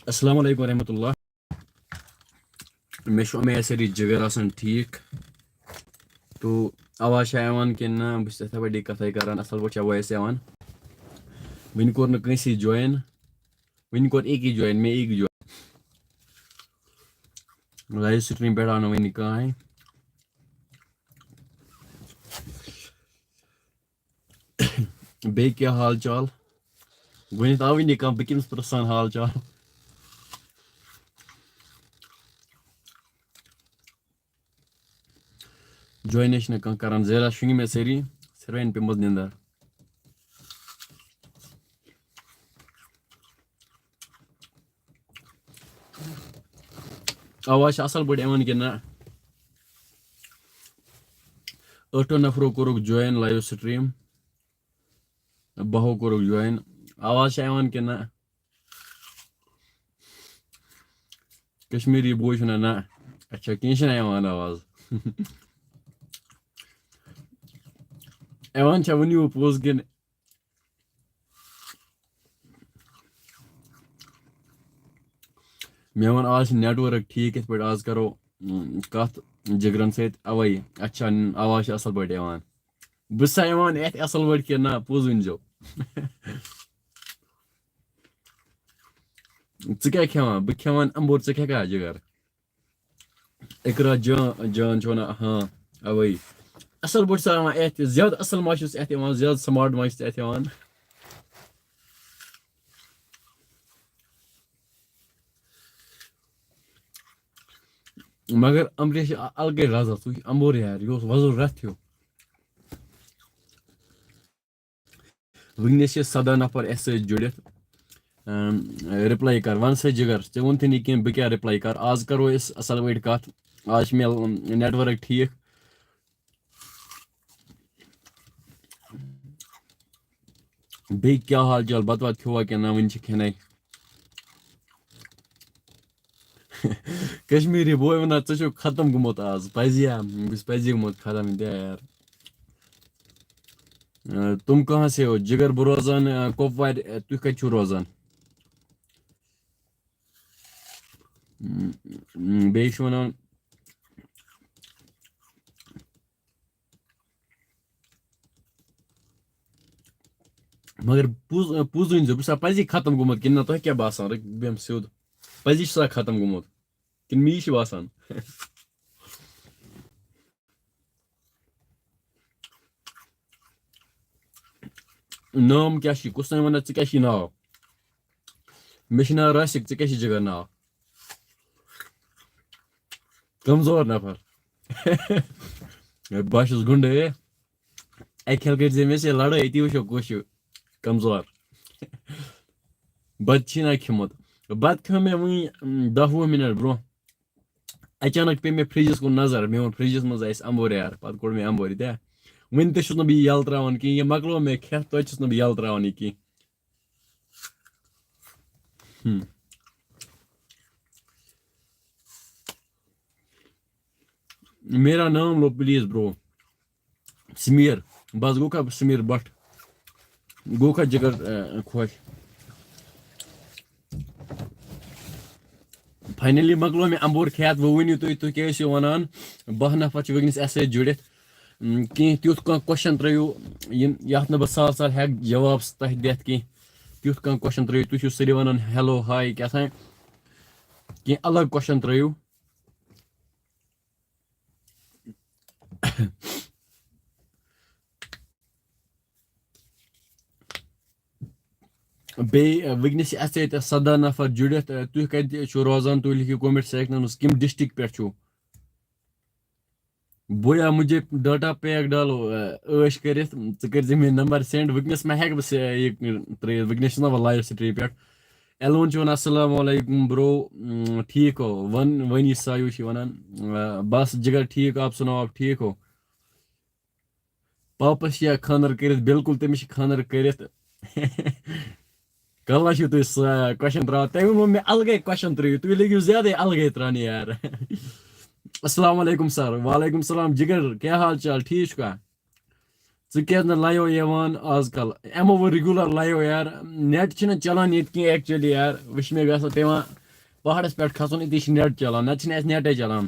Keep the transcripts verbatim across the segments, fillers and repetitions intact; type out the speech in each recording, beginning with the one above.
السلام علیکم ورحمۃ اللہ۔ مےٚ چھُ اُمید سٲری جِگر آسَن ٹھیٖک۔ تو آواز چھا یِوان کِنہٕ نہ؟ بہٕ چھُس یِتھَے پٲٹھۍ کَتھَے کَران، اَصٕل پٲٹھۍ چھا voice یِوان؟ وٕنہِ کوٚر نہٕ کٲنٛسی join، وٕنہِ کوٚر أکی join، مےٚ أکی join۔ Live stream پٮ۪ٹھ آو نہٕ وٕنہِ کٕہٕنۍ۔ بیٚیہِ کیٛاہ حال چال؟ گۄڈٕنٮ۪تھ آوٕے نہٕ کانٛہہ، بہٕ کٔمِس پرٛژھان حال چال؟ Join چھِنہٕ کانٛہہ کران، زیادٕ شۄنٛگۍ مےٚ سٲری، سٲرِوٕے پیٚمٕژ نِندر۔ آواز چھِ اَصٕل پٲٹھۍ یِوان کِنہٕ نہ؟ ٲٹھو نفرو کوٚرُکھ join live stream، بَہو کوٚرُکھ join۔ آواز چھا یِوان کِنہٕ نہ؟ کشمیٖری بوے چھُنہ نہ؟ اچھا، کینٛہہ چھُنہ یِوان آواز؟ یِوان چھا ؤنِو پوٚز کِنہٕ؟ مےٚ ووٚن، آز چھِ network ٹھیٖک، یِتھ پٲٹھۍ آز کرو، اۭں، کتھ جِگرن سۭتۍ۔ اوے، اچھا، آواز چھِ اصل پٲٹھۍ یِوان۔ بہٕ چھُسا یِوان یتھ اصل پٲٹھۍ کِنہٕ نہ؟ پوٚز ؤنۍزیو۔ ژٕ کیٛاہ کھٮ۪وان؟ بہٕ کھٮ۪وان امبور، ژٕ کھٮ۪کھا جِگر؟ اقرا جان، جان چھِ ونان، ہاں، اوے۔ اصل پٲٹھۍ چھُسا یِوان یتھ، زیادٕ اصل ما چھُس یتھ یِوان، زیادٕ smart ما چھُس یتھ یِوان؟ مگر امبریش چھِ ا-، الگٕے رزس، وٕچھ امبور یار، یہِ اوس وۄزُل رتھ ہیوٗ۔ وٕنکیٚنس چھِ سداہ نفر اَسہِ سۭتۍ جُڑِتھ۔ اَم، reply کر، وَن سا جِگر، ژےٚ ووٚنتھٕے نہٕ کینٛہہ، بہٕ کیٛاہ reply کر؟ آز کرو أسۍ اَصٕل پٲٹھۍ کَتھ۔ آز چھِ مےٚ، اَم، network ٹھیٖک۔ بیٚیہِ کیٛاہ حال چال؟ بَتہٕ وَتہٕ کھیوٚوا کِنہٕ نہ؟ وٕنہِ چھِ کھٮ۪نَے۔ کشمیٖری بوے وَنان، ژٕ چھُکھ ختم گوٚمُت آز۔ پَزی ہا، بہٕ چھُس پَزی گوٚمُت ختم، تہِ یار۔ آ، تُم کہاں سے ہو؟ جِگر، بہٕ روزان، آ، کۄپوارِ، آ، تُہۍ کَتہِ چھِو روزان؟ م، م، بیٚیہِ چھُ وَنان، مگر پوٚز، پوٚز ؤنۍزیو، بہٕ چھُسا پَزی ختم گوٚمُت کِنہٕ نہ؟ تۄہہِ کیٛاہ باسان؟ رٕکھ، بہٕ بیٚہمہٕ سیوٚد۔ پَزی چھُسا ختم گوٚمُت کِنہٕ مےٚ چھُ باسان؟ نام کیٛاہ چھُے؟ کُس تام وَنان، ژٕ کیٛاہ چھُے ناو؟ مےٚ چھُ ناو راسِک، ژٕ کیٛاہ چھُے جِگر ناو؟ کمزور نفر۔ بہٕ چھُس گُنڈٕ۔ اَکہِ کھیلہٕ کٔرۍ زِ مےٚ سۭتۍ لڑٲے، أتی وٕچھو کُس چھُ کمزور۔ بتہٕ چھُے نہ کھیوٚمُت؟ بتہٕ کھیوٚو مےٚ وٕنی، م، دَہ وُہ مِنٹ برونٛہہ۔ اچانک پیٚیہِ مےٚ فرجس کُن نظر، مےٚ ووٚن، فرجس منٛز آسہِ امبور یار، پتہٕ کوٚڑ مےٚ امبور، یہِ تہِ۔ وٕنہِ تہِ چھُس نہٕ بہٕ یہِ یلہٕ تراوان کِہیٖنۍ، یہِ مۄکلو مےٚ کھٮ۪تھ، توتہِ چھُس نہٕ بہٕ یلہٕ تراوان یہِ کِہیٖنۍ۔ ہم۔ میرا نام لو پلیز برو۔ سمیر۔ بس گوٚو کھا سمیر بٹ؟ گوٚو کھا جگر، اہ، خۄش؟ Finally مۄکلو مےٚ امبور کھٮ۪تھ۔ وۄنۍ ؤنِو تُہۍ، تُہۍ کیٛاہ ٲسِو وَنان؟ باہ نفر چھِ وٕنکیٚنَس اَسہِ سۭتۍ جُڑِتھ۔ م، کینٛہہ تیُتھ کانٛہہ question ترٛٲیِو، یِم، یَتھ نہٕ بہٕ سہل سہل ہٮ۪کہٕ جواب تۄہہِ دِتھ کینٛہہ۔ تیُتھ کانٛہہ question ترٛٲیِو، تُہۍ چھِو سٲری وَنان hello، hi، کیٛاہ تام۔ کینٛہہ الگ question ترٛٲیِو۔ بیٚیہِ، اَ، وٕنکیٚنَس چھِ اَسہِ سۭتۍ سَداہ نفر جُڑِتھ۔ اَ، تُہۍ کَتہِ چھِو روزان؟ تُہۍ لیکھِو comment section منٛز، کَمہِ district پٮ۪ٹھ چھِو؟ بویا، مجھے data pack ڈالو، اَ، عٲش کٔرِتھ۔ ژٕ کٔرۍ زِ مےٚ number send۔ وٕنکیٚنَس ما ہٮ۪کہٕ بہٕ سُہ، یہِ ترٛٲیِتھ؟ وٕنکیٚنَس چھُس نہ بہٕ live stream پٮ۪ٹھ۔ ایلون چھُ وَنان، السلام علیکم bro، م، ٹھیٖک ہو؟ وَن، وَنی سایو چھِ وَنان، اَ، بَس جِگر ٹھیٖک، آپ سُناو، آپ ٹھیٖک ہو؟ پاپس چھِ یا خانٛدر کٔرِتھ؟ بِلکُل، تٔمِس چھِ خانٛدر کٔرِتھ۔ کَلہٕ چھِو تُہۍ سُہ question ترٛاوان؟ تٔمۍ ووٚن مےٚ الگٕے question ترٛٲیِو، تُہۍ لٔگِو زیادَے الگٕے ترٛاونہِ یار۔ السلام علیکم sir۔ وعلیکم السلام جِگر، کیٛاہ حال چال؟ ٹھیٖک چھُکھا؟ ژٕ کیٛازِ نہٕ live یِوان آز کل؟ یِمو ووٚن regular live یار، net چھُنہٕ چلان ییٚتہِ کینٛہہ actually یار۔ وٕچھ مےٚ گژھان پیوان پہاڑس پٮ۪ٹھ کھسُن، أتی چھِ net چلان، نتہٕ چھِنہٕ اَسہِ netے چلان۔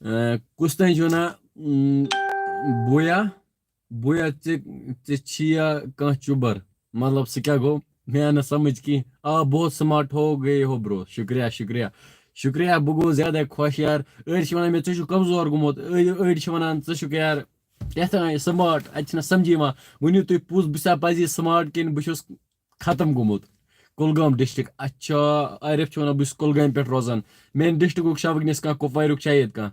اے، کُس تام چھُ وَنان، اۭں، بویا، بویا، ژےٚ، ژےٚ چھِیا کانٛہہ چُبر؟ مطلب، سُہ کیٛاہ گوٚو؟ مےٚ آو نہٕ سمجھ کینٛہہ۔ آ، بہت smart ہو گئے ہو bro۔ شُکریہ، شُکریہ، شُکریہ۔ بہٕ گوٚوُس زیادَے خۄش یار۔ أڑۍ چھِ وَنان مےٚ، ژٕ چھُکھ کمزور گوٚمُت۔ أڑۍ، أڑۍ چھِ وَنان، ژٕ چھُکھ یار، کیٛاہ تام smart۔ اَتہِ چھِنہٕ سمجھی یِوان۔ ؤنِو تُہۍ پوٚز، بہٕ چھُسا پَزی smart کِنہٕ بہٕ چھُس ختم گوٚمُت؟ کُلگام district۔ اچھا، عارف چھُ وَنان، بہٕ چھُس کُلگامہِ پٮ۪ٹھ روزان۔ میٛانہِ districtُک چھا وٕنکیٚنَس کانٛہہ، کُپوارُک چھا ییٚتہِ کانٛہہ؟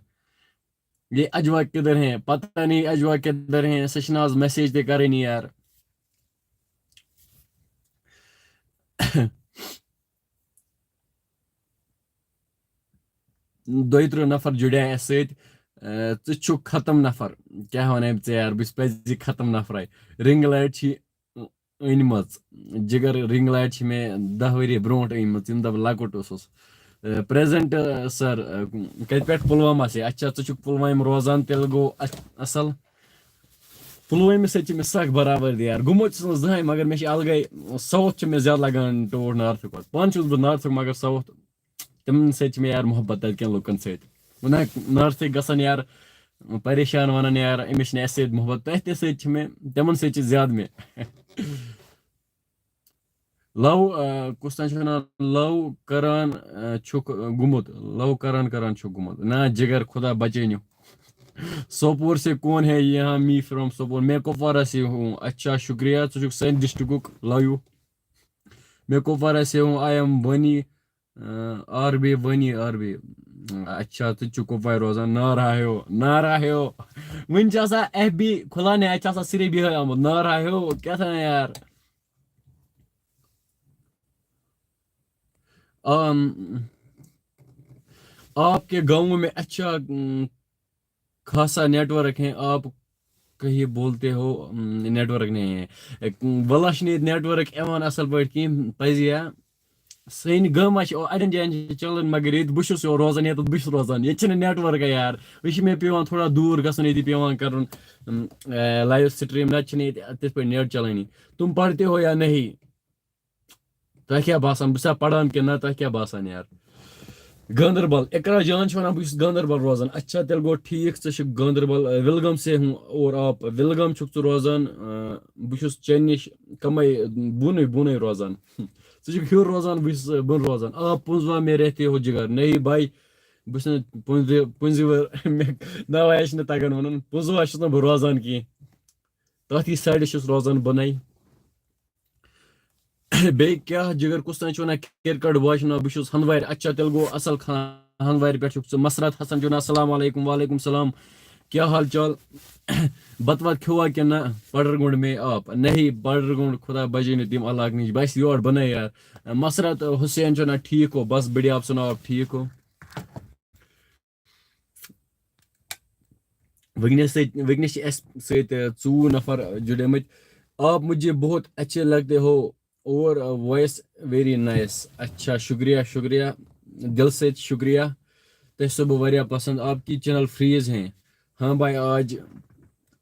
یہ اجوا کدھر ہیں؟ پتہ نہیں اجوا کدھر ہیں۔ سُہ چھُنہٕ آز message تہِ کرٲنی یار۔ دۄیہِ ترٕٛہ نفر جُڑے اَسہِ سۭتۍ۔ اے، ژٕ چھُکھ ختم نفر۔ کیٛاہ وَنے بہٕ ژےٚ یار، بہٕ چھُس پٔزی ختم نفرے۔ Ring light چھِ أنۍ مٕژ۔ جِگر، ring light چھِ مےٚ دَہ ؤری برونٛٹھ أنۍ مٕژ، ییٚمہِ دۄہ بہٕ لۄکُٹ اوسُس۔ A, present، A, sir، A, کَتہِ پٮ۪ٹھ؟ پُلوامہ سے۔ اچھا، ژٕ چھُکھ پُلوامہِ روزان، تیٚلہِ گوٚو اَ-، اَصٕل۔ پُلوٲمِس سۭتۍ چھِ مےٚ سخ برابردی یار۔ گوٚمُت چھُس نہٕ زٕہٕنۍ، مگر مےٚ چھِ الگٕے، south چھُ مےٚ زیادٕ لگان ٹوٹھ northہٕ کھۄتہٕ۔ پانہٕ چھُس بہٕ northہُک، مگر south، تِمن سۭتۍ چھِ مےٚ یار محبت تَتہِ کٮ۪ن لُکن سۭتۍ۔ وَنان northٕکۍ گژھن یار پریشان، وَنان یار، أمِس چھِنہٕ اَسہِ سۭتۍ محبت، تۄہہِ تہِ سۭتۍ چھِ مےٚ، تِمن سۭتۍ چھِ زیادٕ مےٚ۔ Love، آ، کُس تام چھُ وَنان، love کران، آ، چھُکھ، آ، گوٚمُت، love کران کران چھُکھ گوٚمُت۔ نہ جگر، خدا بچٲنِو۔ سوپور سے کون ہے یہاں؟ Me from Sopore. میں کپوارہ سے ہوں۔ اچھا، شُکریہ، ژٕ چھُکھ سانہِ districtُک، love you۔ میں کپوارہ سے ہوں، I am Bani، آ، R B Bani، R B۔ اچھا، ژٕ چھُکھ کپوارِ روزان، نارا ہیو، نارا ہیو۔ وٕنہِ چھِ آسان F B کھُلانے، اَتہِ چھِ آسان صرف یِہوٚے آمُت، نارا ہیو، کیٛاہ تام یار۔ آم، آپ کے گاؤں میں اچھا، ام، خاصا نیٹ ورک ہے، آپ کہیں بولتے ہو، ام، نیٹ ورک نہیں ہے۔ ام، وَلہ چھُنہٕ ییٚتہِ network یِوان اَصٕل پٲٹھۍ کینٛہہ، پَزِ یا سٲنۍ گامہ چھِ اَڑٮ۪ن جایَن چھِ چَلان، مگر ییٚتہِ بہٕ چھُس یورٕ روزان، ییٚتٮ۪تھ بہٕ چھُس روزان، ییٚتہِ چھِنہٕ networkے یار۔ وۄنۍ چھِ مےٚ پٮ۪وان تھوڑا دوٗر گژھُن، ییٚتہِ پٮ۪وان کَرُن، ام، اے، live stream، نَتہٕ چھِنہٕ ییٚتہِ تِتھ پٲٹھۍ net چَلٲنی۔ تُم پَڑھتے ہو یا نہیں؟ تۄہہِ کیٛاہ باسان؟ بہٕ چھُسا پران کِنہٕ نہ؟ تۄہہِ کیٛاہ باسان یار؟ گاندربل، اقرا جان چھِ وَنان، بہٕ چھُس گاندربل روزان۔ اچھا، تیٚلہِ گوٚو ٹھیٖک، ژٕ چھُکھ گاندربل، اَ، وِلگام سے ہوں اور آپ، وِلگام چھُکھ ژٕ روزان، اَ، بہٕ چھُس ژےٚ نِش کَمٕے بۄنٕے بۄنٕے روزان۔ ژٕ چھُکھ ہیوٚر روزان، بہٕ چھُس بۄن روزان۔ آپ پُنزوا میں رہتے ہو جگر؟ نہیں بھائی، بہٕ چھُس نہٕ پُنزِ-، پُنزِور، مےٚ ناوے چھُنہٕ تَگان وَنُن، پُنزوا چھُس نہٕ بہٕ روزان کینٛہہ۔ تَتھ یہِ سایڈٕ چھُس روزان بۄنَے۔ بیٚیہِ کیٛاہ جِگر، کُس تام چھُ وَنان کرکٹ واچ، نہ بہٕ چھُس ہندوارِ۔ اچھا، تیٚلہِ گوٚو اَصٕل خان ہندوارِ پٮ۪ٹھ چھُکھ ژٕ۔ مسرت حسن چھُ وَنان، السلام علیکم۔ وعلیکم السلام، کیٛاہ حال چال؟ بَتہٕ وَتہٕ کھیوٚوا کِنہٕ نہ؟ پڑر گونڈ میں آپ۔ نہیں، پڑر گونڈ، خدا بچٲے نہٕ تِم علاقہٕ نِش، بہٕ آسہِ یور بَنٲے یار۔ مسرت حسین چھُ وَنان، ٹھیٖک ہو، بس بڑھیا، آپ سُناو، آپ ٹھیٖک ہو؟ وٕنکیٚنَس سۭتۍ، وٕنکیٚنَس چھِ اَسہِ سۭتۍ، اَ، ژوٚوُہ نفر، اَ، جُڑے مٕتۍ۔ آپ مجھے بہت اچھے لگتے ہو اور، اَ، voice very nice۔ اچھا، شُکریہ، شُکریہ، دِل سۭتۍ شُکریہ۔ تۄہہِ چھُسو بہٕ واریاہ پسند۔ آپ کی channel freeze ہیں۔ ہاں بھائی، آج،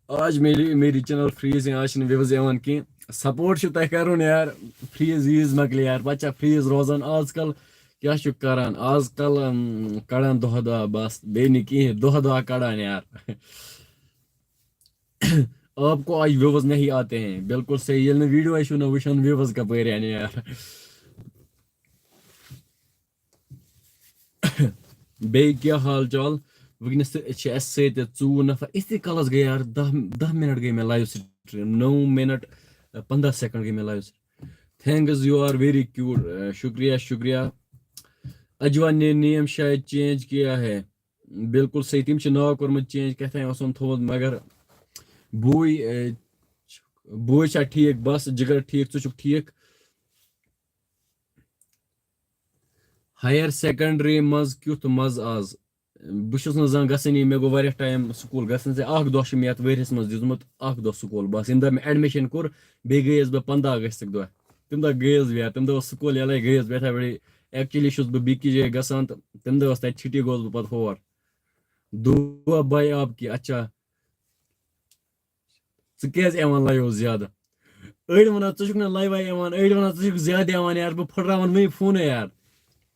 آج میری، میری channel freeze ہیں، آج چھِنہٕ views یِوان کینٛہہ۔ Support چھُ تۄہہِ کَرُن یار، freeze ویٖز مۄکلہِ یار، پَتہٕ چھا freeze روزان؟ آز کل کیٛاہ چھُ کران؟ آز کل، اَم، کڑان دۄہ دۄہ بس، بیٚیہِ نہٕ کِہیٖنۍ، دۄہ دۄہ کڑان یار۔ آپ کو آج views نہیں آتے ہیں۔ بالکل صحیح، ییٚلہِ نہٕ video آسِو نہ وٕچھان، views کپٲرۍ اَنہِ یار؟ بیٚیہِ کیٛاہ حال چال؟ وٕنکیٚنَس تہِ چھِ اَسہِ سۭتۍ ژوٚوُہ نفر۔ یِتھٕے کالَس گٔے یار دَہ، دَہ minute گٔے مےٚ live stream، نَو minute، پنٛداہ second گٔے مےٚ live stream۔ Thanks, you are very cute۔ A, شُکریہ، شُکریہ۔ اجوا نے name شاید change کیا ہے۔ بالکل صحیح، تٔمۍ چھُ ناو کوٚرمُت change، کیٛاہ تام اوسُن تھوٚومُت، مگر بوے، اے، بوے چھا ٹھیٖک؟ بس جگر ٹھیٖک، ژٕ چھُکھ ٹھیٖک؟ Higher secondary منٛز کیُتھ مزٕ آز؟ بہٕ چھُس نہٕ زانٛہہ گژھٲنی، مےٚ گوٚو واریاہ time school گژھنَس۔ اکھ دۄہ چھُ مےٚ یَتھ ؤریَس منٛز دیُتمُت، اکھ دۄہ school بس۔ ییٚمہِ دۄہ مےٚ admission کوٚر، بیٚیہِ گٔیَس بہٕ پنٛداہ اگستٕکۍ دۄہ۔ تَمہِ دۄہ گٔیَس بہٕ یَتھ، تَمہِ دۄہ اوس school یَلَے، گٔیَس بہٕ یِتھَے پٲٹھۍ۔ Actually چھُس بہٕ بیٚکِس جایہِ گژھان تہٕ تَمہِ دۄہ اوس تَتہِ چھُٹی، گوس بہٕ پَتہٕ ہور۔ دُعا بھائی آپ کی، اچھا۔ ژٕ کیٛازِ یِوان لایِو زیادٕ؟ أڑۍ وَنان، "ژٕ چھُکھ نہٕ لایِوَے یِوان"، أڑۍ وَنان، "ژٕ چھُکھ زیادٕ یِوان یار، بہٕ پھٕٹراوَن وۄنۍ فونٕے یار۔"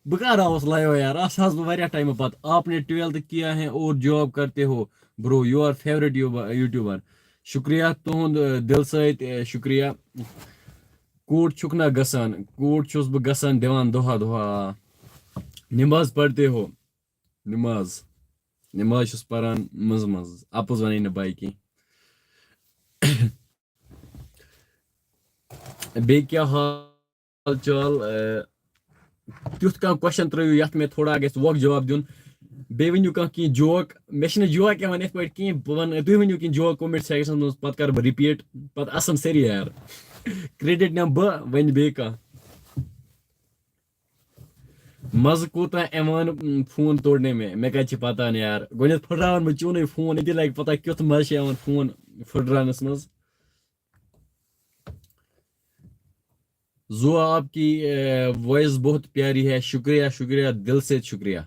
بہٕ کَر آوُس لایِو یار؟ اَتھ آس بہٕ واریاہ ٹایمہٕ پَتہٕ۔ آپ نے ٹُویلتھ کیا ہے اور جاب کرتے ہو برو، یو آر فیورٹ یوٹیوبر۔ شُکریہ تُہُنٛد، اَ، دِل سۭتۍ، اَ، شُکریہ۔ کوٗٹ چھُکھ نا گژھان؟ کوٗٹ چھُس بہٕ گژھان، دِوان دۄہا دۄہا۔ آ۔ نماز پرتے ہو؟ نماز، نماز چھُس پران منٛزٕ منٛزٕ، اَپُز وَنَے نہٕ بہٕ کینٛہہ۔ بیٚیہِ کیٛاہ حال چال؟ اَ، تیُتھ کانٛہہ کوسچن ترٲیِو یَتھ مےٚ تھوڑا گژھِ وۄکھ جواب دیُن۔ بیٚیہِ ؤنِو کانٛہہ کینٛہہ جوک۔ مےٚ چھِنہٕ جوک یِوان یِتھ پٲٹھۍ کینٛہہ، بہٕ وَنہٕ، تُہۍ ؤنِو کینٛہہ جوک کمنٹ سیکشنَس منٛز، پَتہٕ کَرٕ بہٕ رِپیٖٹ، پَتہٕ اَسَن سٲری یار۔ کرٛیڈِٹ نِمہٕ بہٕ، وۄنۍ بیٚیہِ کانٛہہ۔ مَزٕ کوٗتاہ یِوان، م، فون توڑنے میں، مےٚ کَتہِ چھِ پَتہ نہٕ یار۔ گۄڈٕنٮ۪تھ پھٕٹراوَن بہٕ چونُے فون، أتی لَگہِ پَتہ کیُتھ مَزٕ چھِ یِوان فون پھٕٹراونَس منٛز۔ زو، آپ کی، اے، وائس بہت پیاری ہے، شکریہ، شکریہ، دل سے شکریہ۔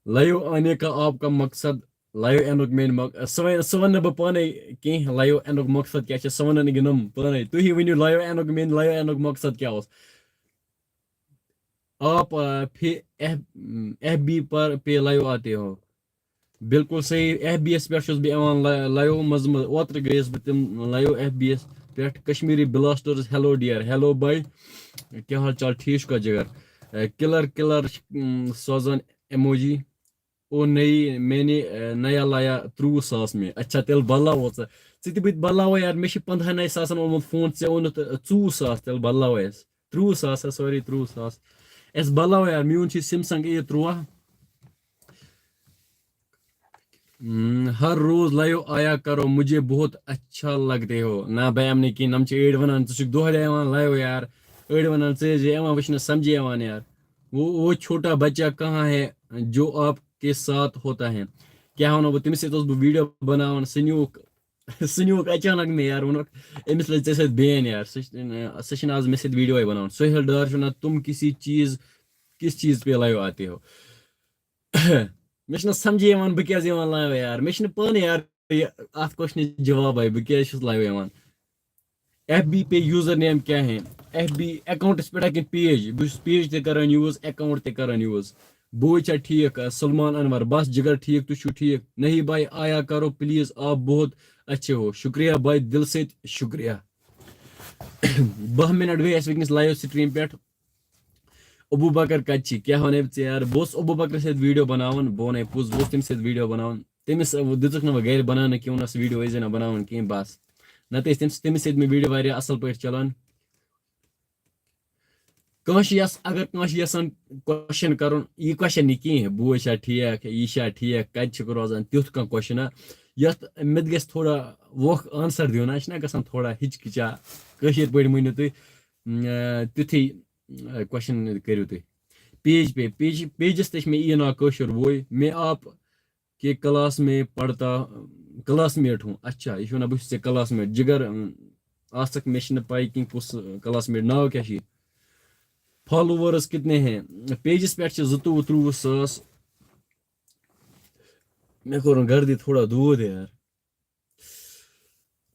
لایِو آنے کا آپ کا مقصد، لایِو یِنُک مین مق-، سُہ وَن-، سُہ وَنہٕ نہٕ بہٕ پانَے کینٛہہ، لایِو یِنُک مقصد کیٛاہ چھِ، سُہ وَنَن گِنٛدُم پانَے۔ تُہی ؤنِو لایِو یِنُک مین، لایِو یِنُک مقصد کیٛاہ اوس؟ آپ، آ، فی-، ایف، ایف بی پر پے لایِو آتے ہو۔ بالکل صحیح، ایف بی یَس پٮ۪ٹھ چھُس بہٕ یِوان لا-، لایِو منٛزٕ منٛزٕ۔ اوترٕ گٔیَس بہٕ تِم لایِو ایف بی یَس پٮ۪ٹھ۔ کشمیری بلاسٹرز، ہیلو ڈیئر، ہیلو بھائی، کیٛاہ حال چال، ٹھیٖک چھُکھا جِگر؟ اے، کِلر، کِلر، اۭں، سوزان ایموجی۔ او نئی، میں نے، اے، نیا لایا ترٛوُہ ساس میں۔ اچھا، تیٚلہِ بدلاوو ژٕ۔ ژٕ تہِ بہٕ تہِ بدلاوو یار، مےٚ چھِ پنٛدہَنٕے ساسَن اوٚنمُت فون، ژےٚ اوٚنُتھ، اے، ژوٚوُہ ساس، تیٚلہِ بدلاوو أسۍ۔ ترٛوُہ ساس ہا، سوری، ترٛوُہ ساس۔ اَسہِ بدلاو یار، میون چھُ سیمسنگ اے تُرٛواہ۔ ہم، ہر روز لایو آیا کرو، مجھے بہت اچھا لگتے ہو۔ نہ بہٕ یِمہٕ نہٕ کِہیٖنۍ، یِم چھِ أڑۍ وَنان، "ژٕ چھُکھ دۄہلے یِوان لایو یار"، أڑۍ وَنان، "ژٕ ٲسۍ زِ یِوان وٕچھنَس، سَمجھے یِوان یار۔ وہ، وہ چھوٹا بچہ کہاں ہے جو آپ کے ساتھ ہوتا ہے؟" کیٛاہ وَنو بہٕ، تٔمِس سۭتۍ اوسُس بہٕ ویٖڈیو بَناوان، سُہ نیوٗکھ سُہ نیوٗکھ اچانک مےٚ یار، ووٚنُکھ، "أمِس لٔج ژےٚ سۭتۍ بین یار، سُہ چھِ-، سُہ چھِنہٕ آز مےٚ سۭتۍ ویٖڈیوے بَناوان۔" سہیل ڈار چھُ وَنان، "تُم کسی چیٖز، کِس چیٖز پے لایو آتے ہو؟" مےٚ چھِنہٕ سَمجھے یِوان، بہٕ کیٛازِ یِوان لایو یار، مےٚ چھِنہٕ پانہٕ یار یہِ اَتھ کوسچنٕچ جوابے، بہٕ کیٛازِ چھُس لایو یِوان۔ ایف بی پے یوٗزر نیم کیٛاہ ہے؟ ایف بی اکاؤنٹس پٮ۪ٹھ ہا کِنہٕ پیج؟ بہٕ چھُس پیج تہِ کران یوٗز، اکاؤنٹ تہِ کران یوٗز۔ بوے چھا ٹھیٖک؟ سلمان انور، بس جگر ٹھیٖک، تُہۍ چھِو ٹھیٖک؟ نہیں بھائی، آیا کرو پلیز، آپ بہت اچھے ہو۔ شکریہ بھائی، دل سے شکریہ۔ باہ منٹ گٔے اَسہِ وٕنکیٚنس لایو سٹریٖم پٮ۪ٹھ۔ ابو بکر کتہِ چھِ؟ کیٛاہ ونے بہٕ ژےٚ یار؟ بہٕ اوسُس ابو بکرس سۭتۍ ویٖڈیو بناوان، بہٕ ونے پوٚز، بہٕ اوسُس تٔمِس سۭتۍ ویٖڈیو بناوان۔ تٔمِس، ٲ، دِژٕکھ نہٕ وۄنۍ گرِ بناونہٕ کینٛہہ، ووٚنُس ویٖڈیو ٲسۍ زِ نہٕ بناوان کینٛہہ، بس۔ نتہٕ ٲسۍ تٔمِس، تٔمِس سۭتۍ مےٚ ویٖڈیو واریاہ اصل پٲٹھۍ چلان۔ کٲنٛسہِ یَس-، اگر کٲنٛسہِ یَسان کوسچن کرُن، یہِ کوسچن نہٕ کینٛہہ، بوے چھا ٹھیٖک، یہِ چھا ٹھیٖک، کتہِ چھُکھ روزان، تیُتھ کانٛہہ کوسچن، یَتھ مےٚ تہِ گژھِ تھوڑا وۄکھ آنسر دیُن، آ، چھُنہ گژھان تھوڑا ہِچکِچا، کٲشِر پٲٹھۍ ؤنِو تُہۍ، اۭں، تیُتھُے، اۭں، کوسچن کٔرِو تُہۍ۔ پیج پے، پیج، پیجس تہِ چھِ مےٚ یی ناو کٲشُر بوے، میں آپ کے کلاس میں پڑھتا، کلاس میٹ ہوں۔ اچھا، یہِ چھُ وَنان، "بہٕ چھُس ژےٚ کلاس میٹ۔" جِگر، اۭں، آسکھ، مےٚ چھِنہٕ پَے کینٛہہ کُس کلاس میٹ، ناو کیٛاہ چھُ یہِ؟ فالوورس کتنے ہیں؟ پیجس پٮ۪ٹھ چھِ زٕتووُہ، ترٛوُہ ساس۔ مےٚ کوٚرُن گردی تھوڑا دود یار۔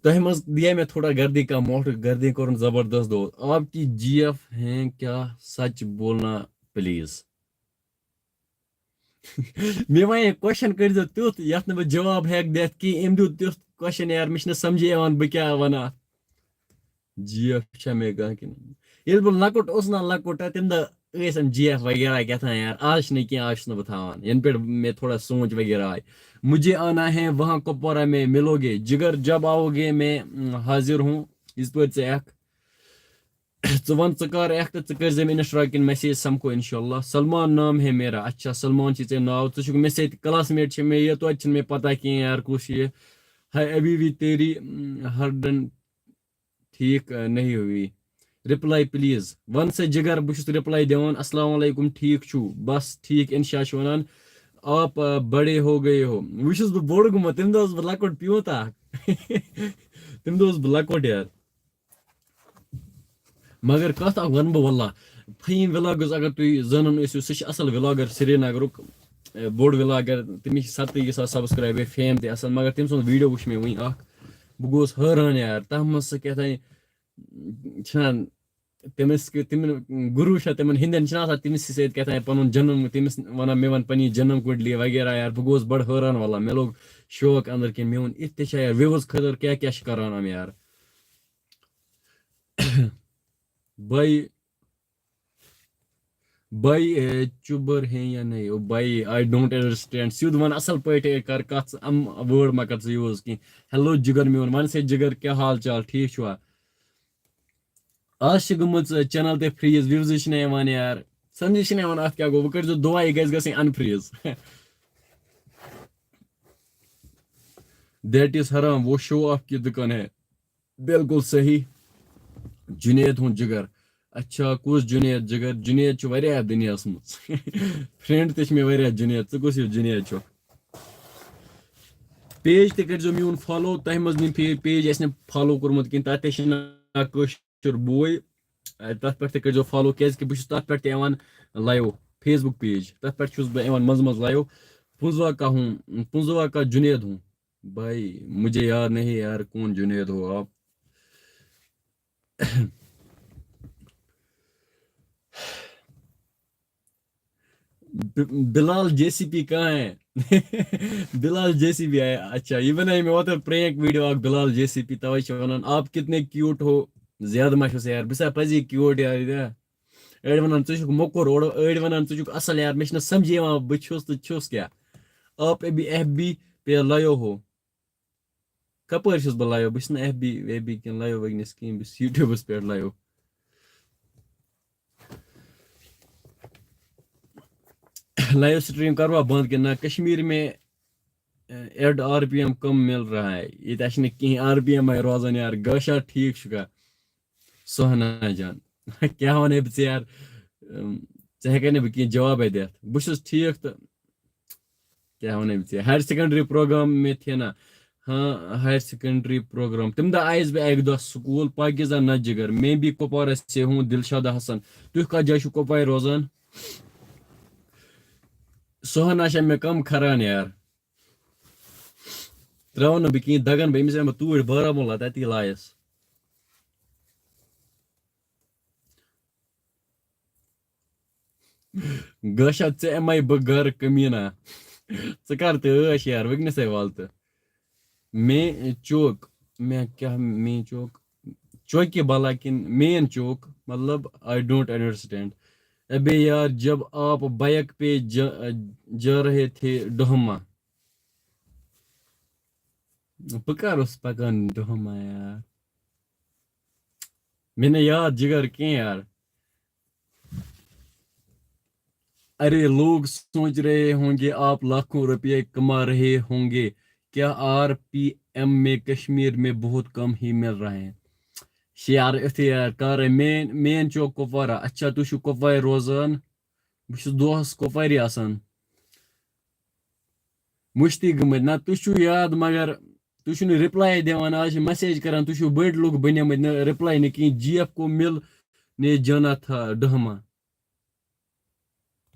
تۄہہِ منٛز دِیا مےٚ تھوڑا گردی کا موٹھ، گردی کوٚرُن زبردست دود۔ آپ کی جی ایف ہیں کیا؟ سچ بولنا پلیز۔ مےٚ وَنے کوسچن کٔرۍزیو تیُتھ، یَتھ نہٕ بہٕ جواب ہٮ۪کہٕ دِتھ کینٛہہ۔ أمۍ دیُت تیُتھ کوسچن یار، مےٚ چھِنہٕ سَمجھے یِوان بہٕ کیٛاہ وَنہٕ اَتھ۔ جی ایف چھا مےٚ کانٛہہ کِنہٕ؟ ییٚلہِ بہٕ لۄکُٹ اوسُس نا لۄکُٹ، تَمہِ دۄہ ٲسۍ یِم جی ایف وغیرہ کیٛاہ تام یار، آز چھِنہٕ کینٛہہ، آز چھُس نہٕ بہٕ تھاوان۔ یَنہٕ پٮ۪ٹھ مےٚ تھوڑا سونچ وغیرہ آیہِ، مجھے آنا ہے وہاں کپوارہ میں ملو گے، جگر جب آؤ گے میں، م، حاضر ہوں۔ یِتھ پٲٹھۍ ژٕ یِکھ، ژٕ وَن ژٕ کر یِکھ تہٕ ژٕ کٔرۍ زِ مےٚ انسٹا کِنۍ میسیج، سمکھو انشاءاللہ۔ سلمان نام ہے میرا۔ اچھا، سلمان چھُے ژےٚ ناو، ژٕ چھُکھ مےٚ سۭتۍ کلاس میٹ چھِ مےٚ یہِ، توتہِ چھِنہٕ مےٚ پتہ کینٛہہ یار کُس چھُ یہِ۔ ہے ابھی بھی تیری، م، ہر دن ٹھیک، آ، نہیں ہوئی۔ Reply please. وَن سا جگر، بہٕ چھُس رپلائی دِوان، السلام علیکم، ٹھیک چھُو؟ بس ٹھیک، انشا چھُ وَنان، آپ، آ، بڑے ہو گئے ہو۔ وۄنۍ چھُس بہٕ بوٚڑ گوٚمُت، تَمہِ دۄہ اوسُس بہٕ لۄکُٹ پیوٗنٛت اکھ۔ تَمہِ دۄہ اوسُس بہٕ لۄکُٹ یار۔ مگر کتھ اکھ وَنہٕ بہٕ واللہ، فہیٖم ولاگز اگر تُہۍ زانان ٲسِو، سُہ چھُ اصل ولاگر سرینگرُک۔ بوٚڑ ولاگر، تٔمِس چھِ ستٲجی ساس سبسکرایبر، فیم تہِ اصل، مگر تٔمۍ سُنٛد ویڈیو وٕچھ مےٚ وٕنۍ اکھ، بہٕ گوس حٲران یار، تتھ منٛز سُہ کیٛاہ تام چھِنہ، تٔمِس کہِ تِمن گروٗ چھا تِمن ہِندٮ۪ن چھِنہ آسان تٔمِس سۭتۍ کیٛاہ تام پنُن جنم، تٔمِس ونان مےٚ ون پننی جنم کنڈلی وغیرہ یار، بہٕ گوس بڑٕ حٲران واللہ، مےٚ لوٚگ شوق أنٛدرۍ کِنۍ، مےٚ ووٚن یِتھ تہِ چھا یار، views خٲطرٕ کیٛاہ کیٛاہ چھِ کران یِم یار۔ بھائی، بھائی، اے، چُبر ہے یا نہیں؟ او بھائی، I don't understand. سیوٚد وَن اَصٕل پٲٹھۍ، اے، کر کَتھ، ژٕ اَم word مہ کر ژٕ use کینٛہہ۔ Hello جِگر میون، وَن سے جِگر، کیٛاہ حال چال، ٹھیٖک چھُوا؟ آز چھِ گٔمٕژ channel تہِ freeze، views چھِنہٕ یِوان یار، سَمجھی چھِنہٕ یِوان اَتھ کیٛاہ گوٚو، وۄنۍ کٔرۍزیو دُعا یہِ گژھِ گژھٕنۍ unfreeze۔ That is حرام، وہ show off کی دکان ہے۔ بالکل صحیح۔ جُنید ہُنٛد جِگر۔ اچھا، کُس جُنید جِگر؟ جُنید چھُ واریاہ دُنیاہَس منٛز۔ Friend تہِ چھِ مےٚ واریاہ جُنید۔ ژٕ کُس ہیوٗ جُنید چھُکھ؟ Page تہِ کٔرۍزیو میون follow۔ تۄہہِ منٛز نہٕ پے-، page آسہِ نہٕ follow کوٚرمُت کِہیٖنۍ، تَتھ تہِ چھِ ناو کٲشُر بوے۔ اَ، تَتھ پٮ۪ٹھ تہِ کٔرۍزیو follow، کیٛازِکہِ بہٕ چھُس تَتھ پٮ۪ٹھ تہِ یِوان live، Facebook page۔ تَتھ پٮ۪ٹھ چھُس بہٕ یِوان منٛزٕ منٛزٕ live۔ پُنٛزوا کا ہوں، پُنٛزوا کا جُنید ہوں۔ بھائی، مجھے یاد نہیں یار، کون جنید ہو آپ؟ ب-، بلال جے سی پی کہاں ہے؟ بلال جے سی پی آیا۔ اچھا، یہ بنائی میں اوتر prank video اکھ بلال جے سی پی، توے چھِ ونان، آپ کتنے cute ہو؟ زیادٕ ما چھُس یار، بہٕ چھُسا پزی cute یار، یہِ کیٛاہ؟ أڑۍ ونان، ژٕ چھُکھ موٚکُر، اورٕ أڑۍ ونان، ژٕ چھُکھ اصل یار، مےٚ چھُنہٕ سمجھی یِوان، بہٕ چھُس تہٕ چھُس کیٛاہ؟ آپ ابھی ایف بی پہ لایو ہو۔ کپٲرۍ چھُس بہٕ live؟ بہٕ چھُس نہٕ ایف بی ویف بی کِنۍ live وٕنکیٚنَس کِہیٖنۍ، بہٕ چھُس YouTube پٮ۪ٹھ live۔ Live stream کروا بند کِنہٕ نہ؟ کشمیر میں ایڈ آر پی ایم کم مل رہا ہے؟ ییٚتہِ آسہِ نہٕ کِہیٖنۍ، آر پی ایم آے روزان یار۔ گاشا ٹھیٖک چھُکھا؟ سہنا جان۔ کیٛاہ وَنَے بہٕ ژےٚ یار؟ اَم، ژےٚ ہٮ۪کَے نہٕ بہٕ کینٛہہ جوابَے دِتھ۔ بہٕ چھُس ٹھیٖک تہٕ کیٛاہ وَنَے بہٕ ژےٚ؟ Higher secondary program میں تھے نا؟ ہاں، higher secondary program۔ تَمہِ دۄہ آیَس بہٕ اَکہِ دۄہ سکوٗل، پاکیزہ نہ جگر۔ میں بھی کپوارہ سے ہوں، دلشاد حسن۔ تُہۍ کَتھ جایہِ چھِو کپوارِ روزان؟ سہنا چھےٚ مےٚ کَم کھران یار۔ ترٛاوَن نہٕ بہٕ کِہیٖنۍ، دَگَن بہٕ أمِس، یِمہٕ بہٕ توٗرۍ بارہمولہ، تَتی لایَس۔ گاشا، ژےٚ یِمَے بہٕ گَرٕ کٔمیٖنہ۔ ژٕ کَر تہٕ ٲش یار، وٕنکیٚنَسٕے وَل تہٕ۔ میں چوک، میں کیٛاہ میں چوک؟ چوکہِ بَلا کِنہٕ مین چوک؟ مطلب، I don't understand. ابے یار، جب آپ بائک پہ جا، جا رہے تھے ڈوہما۔ بہٕ کر اوسُس پکان ڈوہما یار؟ مےٚ نہٕ یاد جِگر کینٛہہ یار۔ ارے، لوگ سوچ رہے ہوں گے آپ لاکھوں روپے کما رہے ہوں گے، کیا آر پی ایم میں کشمیر میں بہت کم ہی مل رہے ہیں؟ شیار یُتھُے یار کر مین، مین چوک کپوارہ۔ اچھا، تُہۍ چھِو کپوارِ روزان؟ بہٕ چھُس دۄہَس کۄپوارِ آسان۔ مٔشتٕے گٔمٕتۍ۔ نہ، تُہۍ چھِو یاد، مگر تُہۍ چھِو نہٕ reply دِوان۔ آز چھِ message کران، تُہۍ چھِو بٔڑۍ لُکھ بَنیمٕتۍ، نہ reply نہٕ کِہیٖنۍ۔ جی ایف کو مِل نے جانا تھا ڈہما۔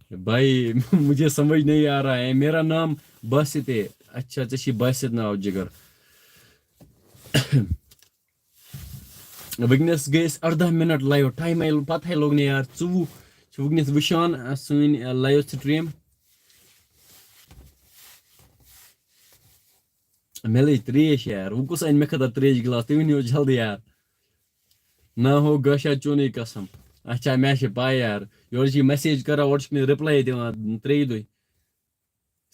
بھائی، مجھے سمجھ نہیں آ رہا ہے۔ میرا نام باسط ہے۔ اچھا، ژےٚ چھی باسط ناو، جِگر۔ وٕنکیٚنَس گٔے أسۍ اَرداہ مِنَٹ live، time آیہِ پَتہٕ ہَے لوٚگ نہٕ یار، ژوٚوُہ چھِ وٕنکیٚنَس وٕچھان، آ، سٲنۍ، آ، live stream۔ مےٚ لٔج ترٛیش یار، وۄنۍ کُس اَنہِ مےٚ خٲطرٕ ترٛیش گِلاس؟ تُہۍ ؤنِو جلدی یار۔ نہ ہو گاشا چونٕے قسم۔ اچھا، مےٚ چھِ پَے یار، یورٕ چھِ یہِ message کَران، اورٕ چھُکھ نہٕ reply دِوان ترٛیٚیہِ دۄہہِ۔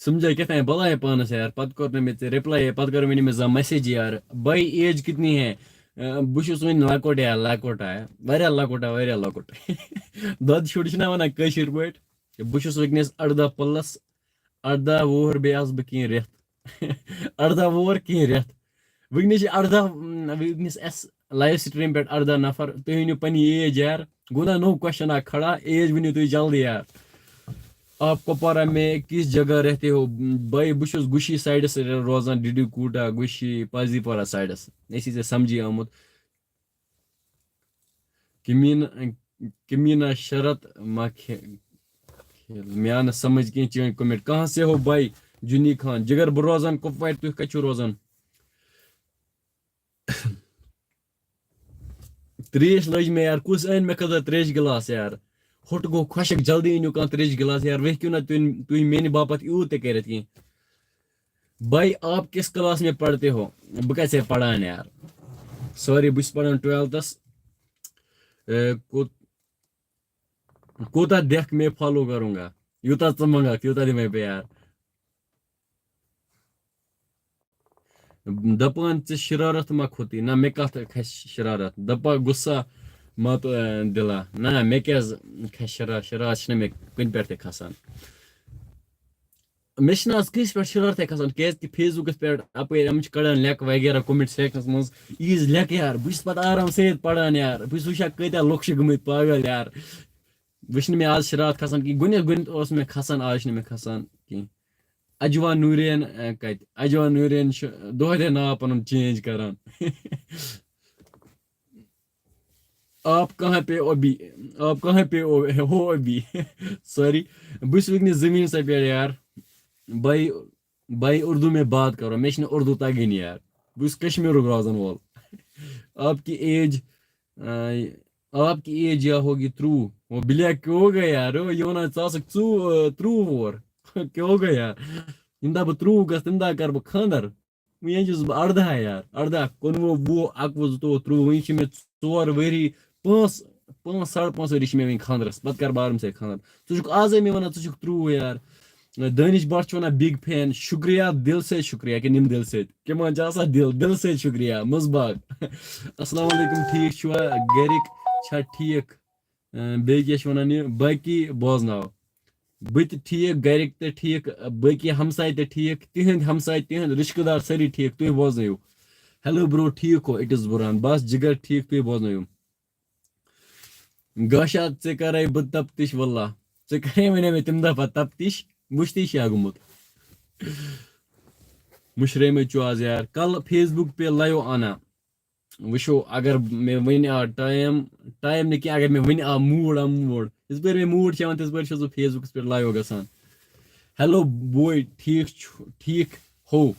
سمجھا کیٛاہ تام بَلاے پانَس یار، پَتہٕ کوٚر نہٕ مےٚ ژےٚ reply، پَتہٕ کٔر مےٚ نہٕ مےٚ زانٛہہ message یار۔ بھائی، age کتنی ہے؟ اَ، بہٕ چھُس وُنہِ لۄکُٹ یار، لۄکُٹ آ، واریاہ لۄکُٹ آ، واریاہ لۄکُٹ۔ دۄدٕ شُر چھِنہ وَنان کٲشِر پٲٹھۍ۔ بہٕ چھُس وٕنکیٚنَس اَرداہ plus، اَرداہ وُہُر بیٚیہِ آسہٕ بہٕ کینٛہہ رٮ۪تھ۔ اَرداہ وُہُر کینٛہہ رٮ۪تھ۔ وٕنکیٚنَس چھِ اَرداہ، وٕنکیٚنَس اَسہِ live stream پٮ۪ٹھ اَرداہ نفر۔ تُہۍ ؤنِو پنٕنۍ age یار۔ گوٚو نا نوٚو question اکھ کھڑا، age ؤنِو تُہۍ جلدی یار۔ آپ کپوارہ میں کس جگہ رہتے ہو؟ بھائی، بہٕ چھُس گُشی sideس روزان، ڈِڈی کوٗٹا، گُشی، پازی پورہ sideس۔ اسی ژےٚ سمجھی آمُت۔ کمیٖنہ، کمیٖنہ شرط ما کھے-، مےٚ آو نہٕ سمجھ کینٛہہ چٲنۍ comment۔ کہاں سے ہو بھائی؟ جُنی خان۔ جگر، بہٕ روزان کۄپوارِ، تُہۍ کتہِ چھِو روزان؟ تریش لٔج مےٚ یار، کُس أنۍ مےٚ خٲطرٕ تریش گِلاس یار؟ ہوٚٹ گوٚو خۄشک، جلدی أنِو کانٛہہ تریش گِلاس یار، وۄنۍ ہیٚکِو نہ تُہۍ، تُہۍ میانہِ باپتھ یوٗت تہِ کٔرِتھ کینٛہہ۔ بھائی، آپ کس کلاس میں پڑھتے ہو؟ بہٕ کتہِ چھُسے پران یار؟ Sorry، بہٕ چھُس پران twelfthس۔ اے، کوٗت-، کوٗتاہ دِکھ میں follow کروں گا؟ یوٗتاہ ژٕ منٛگکھ، تیوٗتاہ دِمے بہٕ یار۔ دپان ژےٚ شرارت ما کھوٚتُے؟ نہ، مےٚ کتھ کھسہِ شرارت؟ دپا غصہ ما تو، اے، دلا؟ نہ، مےٚ کیازِ کھسہِ شرار-، شرارت چھنہٕ مےٚ کُنہِ پٮ۪ٹھ تہِ کھسان۔ مےٚ چھِنہٕ آز کٲنٛسہِ پٮ۪ٹھ شرارتھٕے کھسان، کیازِ کہِ Facebookس پٮ۪ٹھ اپٲرۍ یِم چھِ کڑان لٮ۪کہٕ وغیرہ comment sectionس منٛز، ییٖژ لٮ۪کہٕ یار، بہٕ چھُس پتہٕ آرام سۭتۍ پران یار، بہٕ چھُس وٕچھان کۭتیٛاہ لُکھ چھِ گٔمٕتۍ پاگل یار۔ وۄنۍ چھِنہٕ مےٚ آز شرارت کھسان کِہیٖنۍ، گۄڈٕنٮ۪تھ، گۄڈٕنٮ۪تھ اوس مےٚ کھسان، آز چھِنہٕ مےٚ کھسان کِہیٖنۍ۔ اجوا نوٗرین، اَ، کَتہِ؟ اجوا نوٗرین چھُ دۄہَے دۄہَے ناو پَنُن change کران۔ آپ کہاں پہ ہو ابھی؟ آپ کہاں پہ ہو، ہو ابھی؟ Sorry، بہٕ چھُس وٕنکیٚنَس زٔمیٖنَس پٮ۪ٹھ یار۔ بھائی، بھائی، اردو میں بات کرو، مےٚ چھِنہٕ اردو تَگٲنی یار۔ بہٕ چھُس کشمیٖرُک روزَن وول۔ آپ کی ایج، آ، آپ کی ایج یا ہوگی ترٛوُہ۔ وہ بلیک کیٛاہ ہو گیا یار؟ وہ یہِ وَنان ژٕ آسَکھ ژوٚو-، آ، ترٛوُہ وُہُر۔ کیٛاہ ہو گیا یار؟ ییٚمہِ دۄہ بہٕ ترٛوُہ گژھٕ، تَمہِ دۄہ کَرٕ بہٕ خانٛدر۔ وٕنہِ چھُس بہٕ اَرداہ یار، اَرداہ، کُنوُہ، وُہ، اَکوُہ، زٕتووُہ، ترٛوُہ، وٕنہِ چھِ مےٚ ژور ؤری، پانٛژھ، پانٛژھ، ساڑٕ پانٛژھ ؤری چھِ مےٚ وٕنہِ خانٛدرَس، پَتہٕ کَرٕ بہٕ آرام سۭتۍ خانٛدر۔ ژٕ چھُکھ آزَے مےٚ وَنان، ژٕ چھُکھ ترٛوُہ یار۔ دٲنِش بٹ چھُ وَنان، big fan، شُکریہ، دِل سۭتۍ شُکریہ، کِنہٕ یِم دِل سۭتۍ؟ کِمَن چھِ آسان دِل، دِل سۭتۍ شُکریہ، مُصباح۔ السلام علیکم، ٹھیٖک چھُوا؟ گَرِکۍ چھا ٹھیٖک؟ اَ، بیٚیہِ کیٛاہ چھِ وَنان یہِ؟ باقی بوزناو۔ بہٕ تہِ ٹھیٖک، گَرِکۍ تہِ ٹھیٖک، باقی ہمساے تہِ ٹھیٖک، تِہِنٛدۍ ہمساے، تِہِنٛدۍ رِشتہٕ دار سٲری ٹھیٖک، تُہۍ بوزنٲیِو۔ Hello bro، ٹھیٖک ہو؟ It is Burhan۔ بس جِگر ٹھیٖک، تُہۍ بوزنٲیِو۔ گاشا، ژےٚ کَرَے بہٕ تَپتِش واللہ۔ ژےٚ کَرے وَنے مےٚ تَمہِ دۄہ پَتہٕ تَپتِش، مُشتی چھا گوٚمُت۔ مُشرے مےٚ چھُ آز یار۔ کَل Facebook پے live آنا۔ وٕچھو، اگر مےٚ وٕنہِ آو time، time نہٕ کینٛہہ، اگر مےٚ وٕنہِ آو mood، آو mood۔ یِژ پٲرۍ مےٚ mood چھُ یِوان، تِژ پٲرۍ چھُس بہٕ Facebookس پٮ۪ٹھ live گژھان۔ Hello boy، ٹھیٖک چھُ، ٹھیٖک ہو؟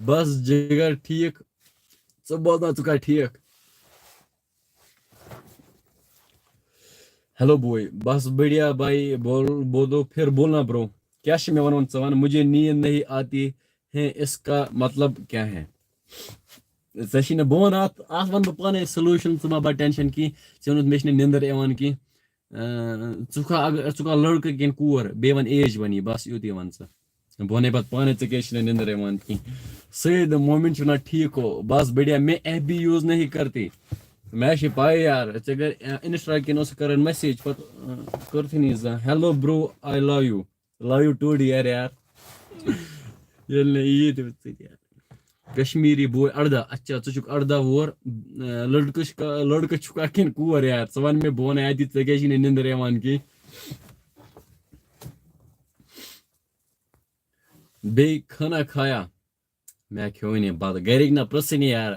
بس جِگر ٹھیٖک۔ ژٕ بوزناو، ژٕ کَر ٹھیٖک؟ Hello boy، بس بڑھیا بھائی، بول، بولو پھر بولنا bro۔ کیٛاہ چھِ مےٚ وَنُن ژٕ وَن؟ مجھے نیند نہیں آتی ہے، اس کا مطلب کیا ہے؟ ژےٚ چھِی نہٕ، بہٕ وَنہٕ اَتھ، اَتھ وَنہٕ بہٕ پانَے solution، ژٕ مہ بَر tension کینٛہہ۔ ژےٚ ووٚنُتھ مےٚ چھِنہٕ نِندٕر یِوان کینٛہہ۔ اَ، ژٕ چھُکھا اگر، ژٕ چھُکھا لٔڑکہٕ کِنہٕ کوٗر؟ بیٚیہِ وَن age وَن یہِ، بَس یُتُے وَن ژٕ۔ بہٕ وَنے پَتہٕ پانَے ژےٚ کیٛازِ چھِنہٕ نِندٕر یِوان کینٛہہ۔ سید مومن چھُ وَنان، ٹھیٖک ہو، بَس بڑھیا، میں ایف بی use نہیں کرتی۔ مےٚ چھِ پَے یار، ژےٚ گَرِ، اَ، Insta کِنۍ اوسُکھ کَران message، پَتہٕ، اَ، کٔرتھٕے نہٕ یہِ زانٛہہ۔ Hello bro، I love you۔ Love you too dear یار۔ ییٚلہِ نہٕ عیٖد ژٕ تہِ یار۔ کشمیٖری boy اَرداہ۔ اچھا، ژٕ چھُکھ اَرداہ وُہُر، اَ، لٔڑکہٕ چھُکھا، لٔڑکہٕ چھُکھا کِنہٕ کوٗر یار؟ ژٕ وَن مےٚ، بہٕ وَنہٕ اَتی، ژےٚ کیٛازِ چھِی نہٕ نِندٕر یِوان کینٛہہ؟ بیٚیہِ کھانا کھایا؟ مےٚ کھیوٚو نہٕ بَتہٕ۔ گَرِکۍ نہ پرٛژھٕے نہٕ یار۔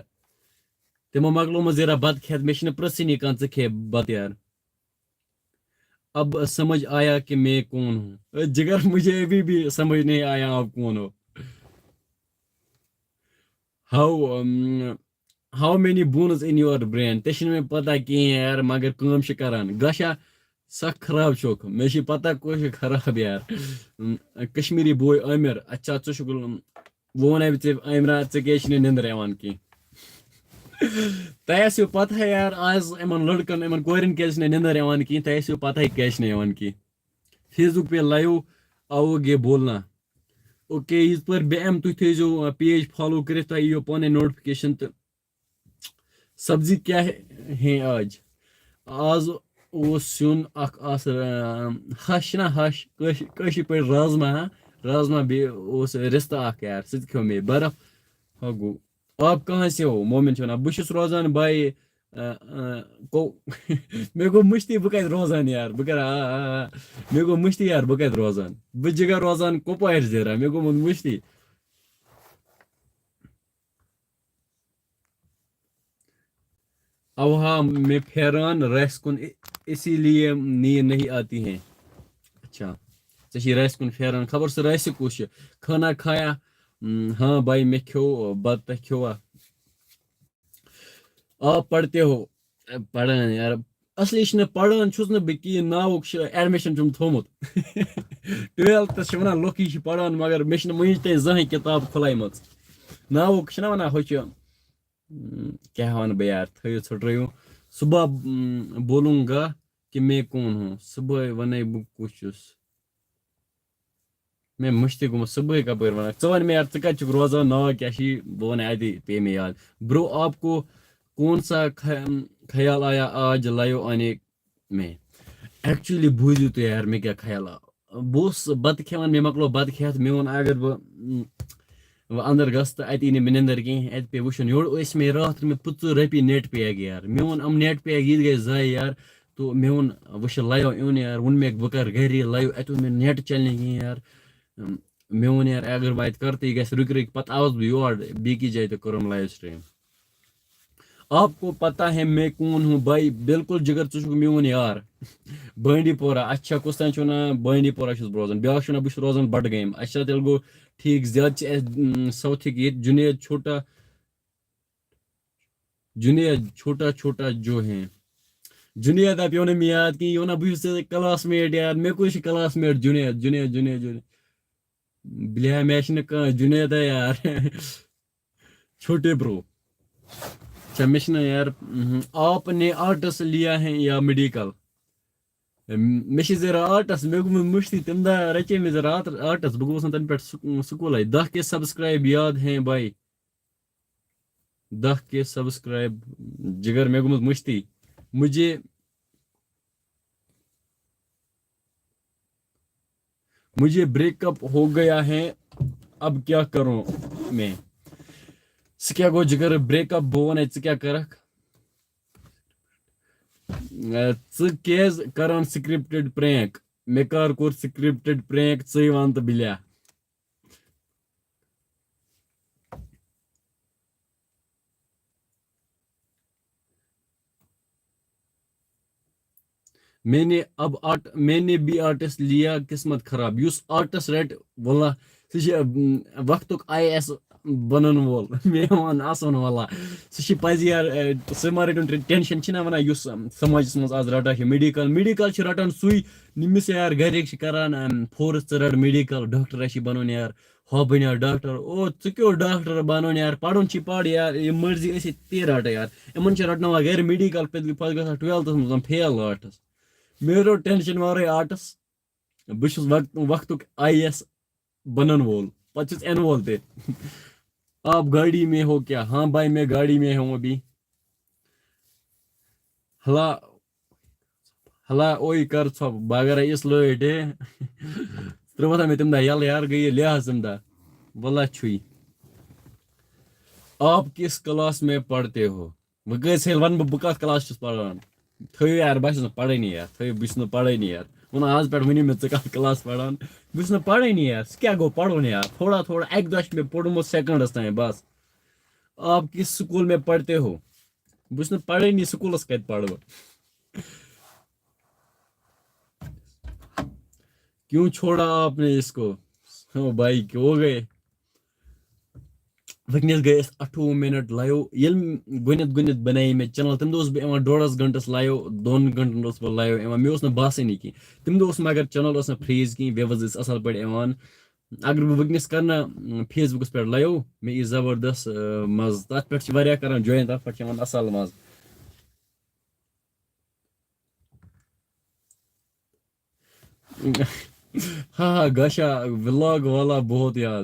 تِمو مۄکلومُت زیرہ بَتہٕ کھٮ۪تھ، مےٚ چھِنہٕ پرٛژھٕے نہٕ کانٛہہ، ژٕ کھے بَتہٕ یار۔ اب سمجھ آیا کہ میں کون ہوں؟ اے جگر، مجھے ابھی بھی سمجھ نہیں آیا آپ کون ہو۔ How, um, how many bones in your brain؟ ژےٚ چھِنہٕ مےٚ پَتہ کِہیٖنۍ یار، مگر کٲم چھِ کَران۔ گاشا، سَکھ خراب چھُکھ۔ مےٚ چھِ پَتہ کُس چھُ خراب یار۔ کشمیٖری boy عامر، اچھا، ژٕ چھُکھ، وۄنۍ وَنے بہٕ ژےٚ، عامرا، ژےٚ کیٛازِ چھِنہٕ نِندٕر یِوان کینٛہہ؟ تۄہہِ آسیو پَتہٕ ہَے یار، آز یِمَن لٔڑکَن، یِمَن کورٮ۪ن کیٛازِ چھِنہٕ نِندٕر یِوان کینٛہہ، تۄہہِ آسیو پَتہٕ ہَے کیٛازِ چھِنہٕ یِوان کینٛہہ۔ Facebook پے live آؤگے بولنا۔ Okay، یِتھ پٲٹھۍ بہٕ یِمہٕ، تُہۍ تھٲیزیو، آ، page follow کٔرِتھ، تۄہہِ یِیو پانَے notification تہٕ۔ سبزی کیا ہے، ہے آج؟ آز اوس سیُن اکھ آس، آ، ہش نا ہش، کٲش-، کٲشِر پٲٹھۍ رازما، ہا؟ رازما بیٚیہِ اوس رِستہٕ اکھ یار، سُہ تہِ کھیوٚو مےٚ۔ برف ہا گوٚو۔ آپ کہاں سے ہو؟ مومن چھُ وَنان، بہٕ چھُس روزان بھائی، آ، آ، کو-، مےٚ گوٚو مٔشتٕے بہٕ کَتہِ روزان یار، بہٕ کَرٕ آ، آ، آ۔ مےٚ گوٚو مٔشتٕے یار بہٕ کَتہِ روزان۔ بہٕ جِگر روزان کۄپوارِ زیرہ، مےٚ گوٚمُت مٔشتٕے۔ اوہا، میں پھیران رَژھِ کُن، اسی لیے نیند نہیں آتی ہے۔ اچھا، ژےٚ چھِ رایسہِ کُن پھیران، خبر سُہ رایسہِ کُس چھُ۔ کھانا کھایا؟ ہم، ہاں بھائی، مےٚ کھیوٚو بَتہٕ، تۄہہِ کھیوٚوا؟ آپ پڑھتے ہو؟ پران یار، اصلی چھُنہٕ پران چھُس نہٕ بہٕ کِہیٖنۍ، ناوُک چھُ ایڈمِشن چھُم تھوٚومُت۔ ٹُویلتھس چھِ وَنان لُکھ یہِ چھِ پران، مگر مےٚ چھِنہٕ وٕنِچ تانۍ زٕہٕنۍ کِتاب کھُلٲیمٕژ۔ ناوُک چھِنہ وَنان ہُہ چھُ، اۭں، کیٛاہ وَنہٕ بہٕ یار، تھٲیِو ژھٕٹرٲیِو۔ صُبح، اۭں، بولوں گا کہ میں کون ہوں، صُبحٲے وَنَے بہٕ کُس چھُس۔ مےٚ مٔشتٕے گوٚمُت، صُبحٲے کَپٲرۍ وَنَکھ؟ ژٕ وَن مےٚ یار، ژٕ کَتہِ چھُکھ روزان، ناو کیٛاہ چھُے؟ بہٕ وَنَے اَتی، پیٚیہِ مےٚ یاد۔ برو، آپ کو کون سا خ-، خیال آیا آج لایو آنے میں؟ ایکچولی بوٗزِو تُہۍ یار، مےٚ کیٛاہ خیال آو۔ بہٕ اوسُس بَتہٕ کھٮ۪وان، مےٚ مۄکلو بَتہٕ کھٮ۪تھ، مےٚ ووٚن اگر بہٕ، اۭں، وۄنۍ اندر گژھ تہٕ اَتہِ یی نہٕ مےٚ نِندٕر کینٛہہ، اَتہِ پیٚیہِ وٕچھُن۔ یورٕ ٲسۍ مےٚ راتھ ترٛٲومٕتۍ پٕنٛژٕہ رۄپیہِ نیٹ پیک یار، مےٚ ووٚن یِم نیٹ پیک ییٚتہِ گٔے ضایع یار، تہٕ مےٚ ووٚن وۄنۍ چھِ لایو یُن یار، ووٚن مےٚ بہٕ کَرٕ گَرِ یہِ لایو، اَتہِ اوس مےٚ نیٹ چَلنٕے کینٛہہ یار۔ مےٚ ووٚن یار اگر بہٕ اَتہِ کَرٕ تہٕ یہِ گژھِ رُکہِ رُکہِ، پَتہٕ آوُس بہٕ یور بیٚکِس جایہِ تہٕ کوٚرُم لایو سٹریٖم۔ آپ کو پتہ ہے میں کون ہوں بھائی؟ بالکل جگر، ژٕ چھُکھ میون یار۔ بانڈی پورہ، اچھا، کُس تام چھُ وَنان بانڈی پورہ چھُس بہٕ روزان، بیٛاکھ چھُ وَنان بہٕ چھُس روزان بڈگٲمۍ۔ اچھا، تیٚلہِ گوٚو ٹھیٖک، زیادٕ چھِ اَسہِ، اۭں، ساوتھٕکۍ ییٚتہِ جُنید چھوٹا، جُنید چھوٹا چھوٹا جو ہیں۔ جُنید، آپ یہِ وَنان مےٚ یاد کِہیٖنۍ، یہِ وَنان بہٕ چھُس ژےٚ کلاس میٹ یار، مےٚ کُس چھُ کلاس میٹ جُنید، جُنید، جُنید، جُنید۔ بلیا، مےٚ چھِنہٕ کانٛہہ جُنید یار۔ چھوٹے برو۔ اچھا، مےٚ چھِنہٕ یار، اہم، آپ نے آرٹس لیا ہے یا میڈیکل؟ مےٚ چھِ ذرا آرٹس، مےٚ گوٚمُت مٔشتٕے، تَمہِ دۄہ رَچے مےٚ ذرا آرٹ-، آرٹس، بہٕ گوٚوُس نہٕ تَنہٕ پٮ۪ٹھ سکوٗ-، سکوٗلے۔ دَہ کے سبسکرائب یاد ہیں بھائی، دَہ کے سبسکرائب، جگر، مےٚ گوٚمُت مٔشتٕے۔ مجھے مجھے بریک اپ ہو گیا ہے، اب کیا کروں میں؟ سُہ کیٛاہ گوٚو جگر، بریک اپ، بہٕ وَنے ژٕ کیٛاہ کَرَکھ۔ اے، ژٕ کیٛازِ کران سکرپٹڈ پرینک؟ مےٚ کر کوٚر سکرپٹڈ پرینک، ژٕے وَن تہٕ بِلیا۔ میں نے اب آرٹ، میں نے بھی آرٹس لیا، قسمت خراب۔ یُس آرٹس رَٹہِ، واللہ، سُہ چھُ، اَم، وقتُک آئی اے ایس بَنَن وول۔ مےٚ وَن اَسُن واللہ۔ سُہ چھُ پَزِ یار، اے، سُہ ما رَٹُن ٹینشن، چھِنہ وَنان یُس، اَم، سماجَس منٛز آز رَٹان چھِ میڈیکل۔ میڈیکل چھِ رَٹان سُے، ییٚمِس یار گَرِکۍ چھِ کَران، اَم، فورس ژٕ رَٹ میڈیکل، ڈاکٹر آسی بَنُن یار۔ ہۄ بَنیو ڈاکٹر، او ژٕ کیٛاہ ڈاکٹر بَنُن یار، پَرُن چھِ پَر یار، یہِ مرضی ٲسِتھ تی رَٹہٕ یار۔ یِمَن چھِ رَٹناوان گَرِ میڈیکل، پَتہٕ گٔے، پَتہٕ گژھان ٹُویلتھَس منٛز فیل آرٹس۔ مےٚ روٚٹ ٹینشن وَرٲے آرٹس، بہٕ چھُس وقت-، وقتُک آئی اے ایس بَنَن وول، پَتہٕ چھُس یِنہٕ وول تہِ۔ آپ گاڑی میں ہو کیا؟ ہاں بھائی، میں گاڑی میں ہوں ابھی۔ ہلا، ہلا، اوے کر ژھۄپ، بہٕ اگر یِژھ لٲٹۍ، ہے۔ ترٛٲوتھا مےٚ تَمہِ دۄہ یَلہٕ یار، گٔیے لحاظ تَمہِ دۄہ۔ وَلہ چھُے۔ آپ کِس کلاس میں پڑھتے ہو؟ وۄنۍ کٔژ ییٚلہِ وَنہٕ بہٕ، بہٕ کَتھ کلاس چھُس پَران؟ تھٲیِو یار، بہٕ چھُس نہٕ پَرٲنی یار، تھٲیِو، بہٕ چھُس نہٕ پَرٲنی یار۔ وَنان آز پٮ۪ٹھ ؤنِو مےٚ، ژٕ کَتھ کلاس پَران؟ بہٕ چھُس نہٕ پَرٲنی یار، سُہ کیٛاہ گوٚو پَرُن یار؟ تھوڑا تھوڑا، اَکہِ دۄہ چھُ مےٚ پوٚرمُت سیکنڈَس تام بَس۔ آپ کِس سکوٗل میں پڑھتے ہو؟ بہٕ چھُس نہٕ پَرٲنی، سکوٗلَس کَتہِ پَرٕ بہٕ؟ کیوں چھوڑا آپ نے اس کو؟ او بھائی، کیا ہو گئے؟ وٕنکیٚنَس گٔے أسۍ اَٹھووُہ مِنَٹ لایِو۔ ییٚلہِ گۄڈٕنٮ۪تھ گۄڈٕنٮ۪تھ بَنایے مےٚ چَنَل، تَمہِ دۄہ اوسُس بہٕ یِوان ڈۄڈَس گھنٹَس لایِو، دۄن گھنٹَن اوسُس بہٕ لایِو یِوان، مےٚ اوس نہٕ باسٲنی کینٛہہ۔ تَمہِ دۄہ اوس مگر چَنَل ٲس نہٕ فریٖز کینٛہہ، وِوٕز ٲسۍ اَصٕل پٲٹھۍ یِوان۔ اگر بہٕ وٕنکیٚنَس کَرٕ نا، اۭں، فیس بُکَس پٮ۪ٹھ لایِو، مےٚ یی زبردست، اۭں، مَزٕ۔ تَتھ پٮ۪ٹھ چھِ واریاہ کَران جویِن، تَتھ پٮ۪ٹھ چھِ یِوان اَصٕل مَزٕ۔ ہاں ہاں، گاشا، ولاگ والا بہت یار۔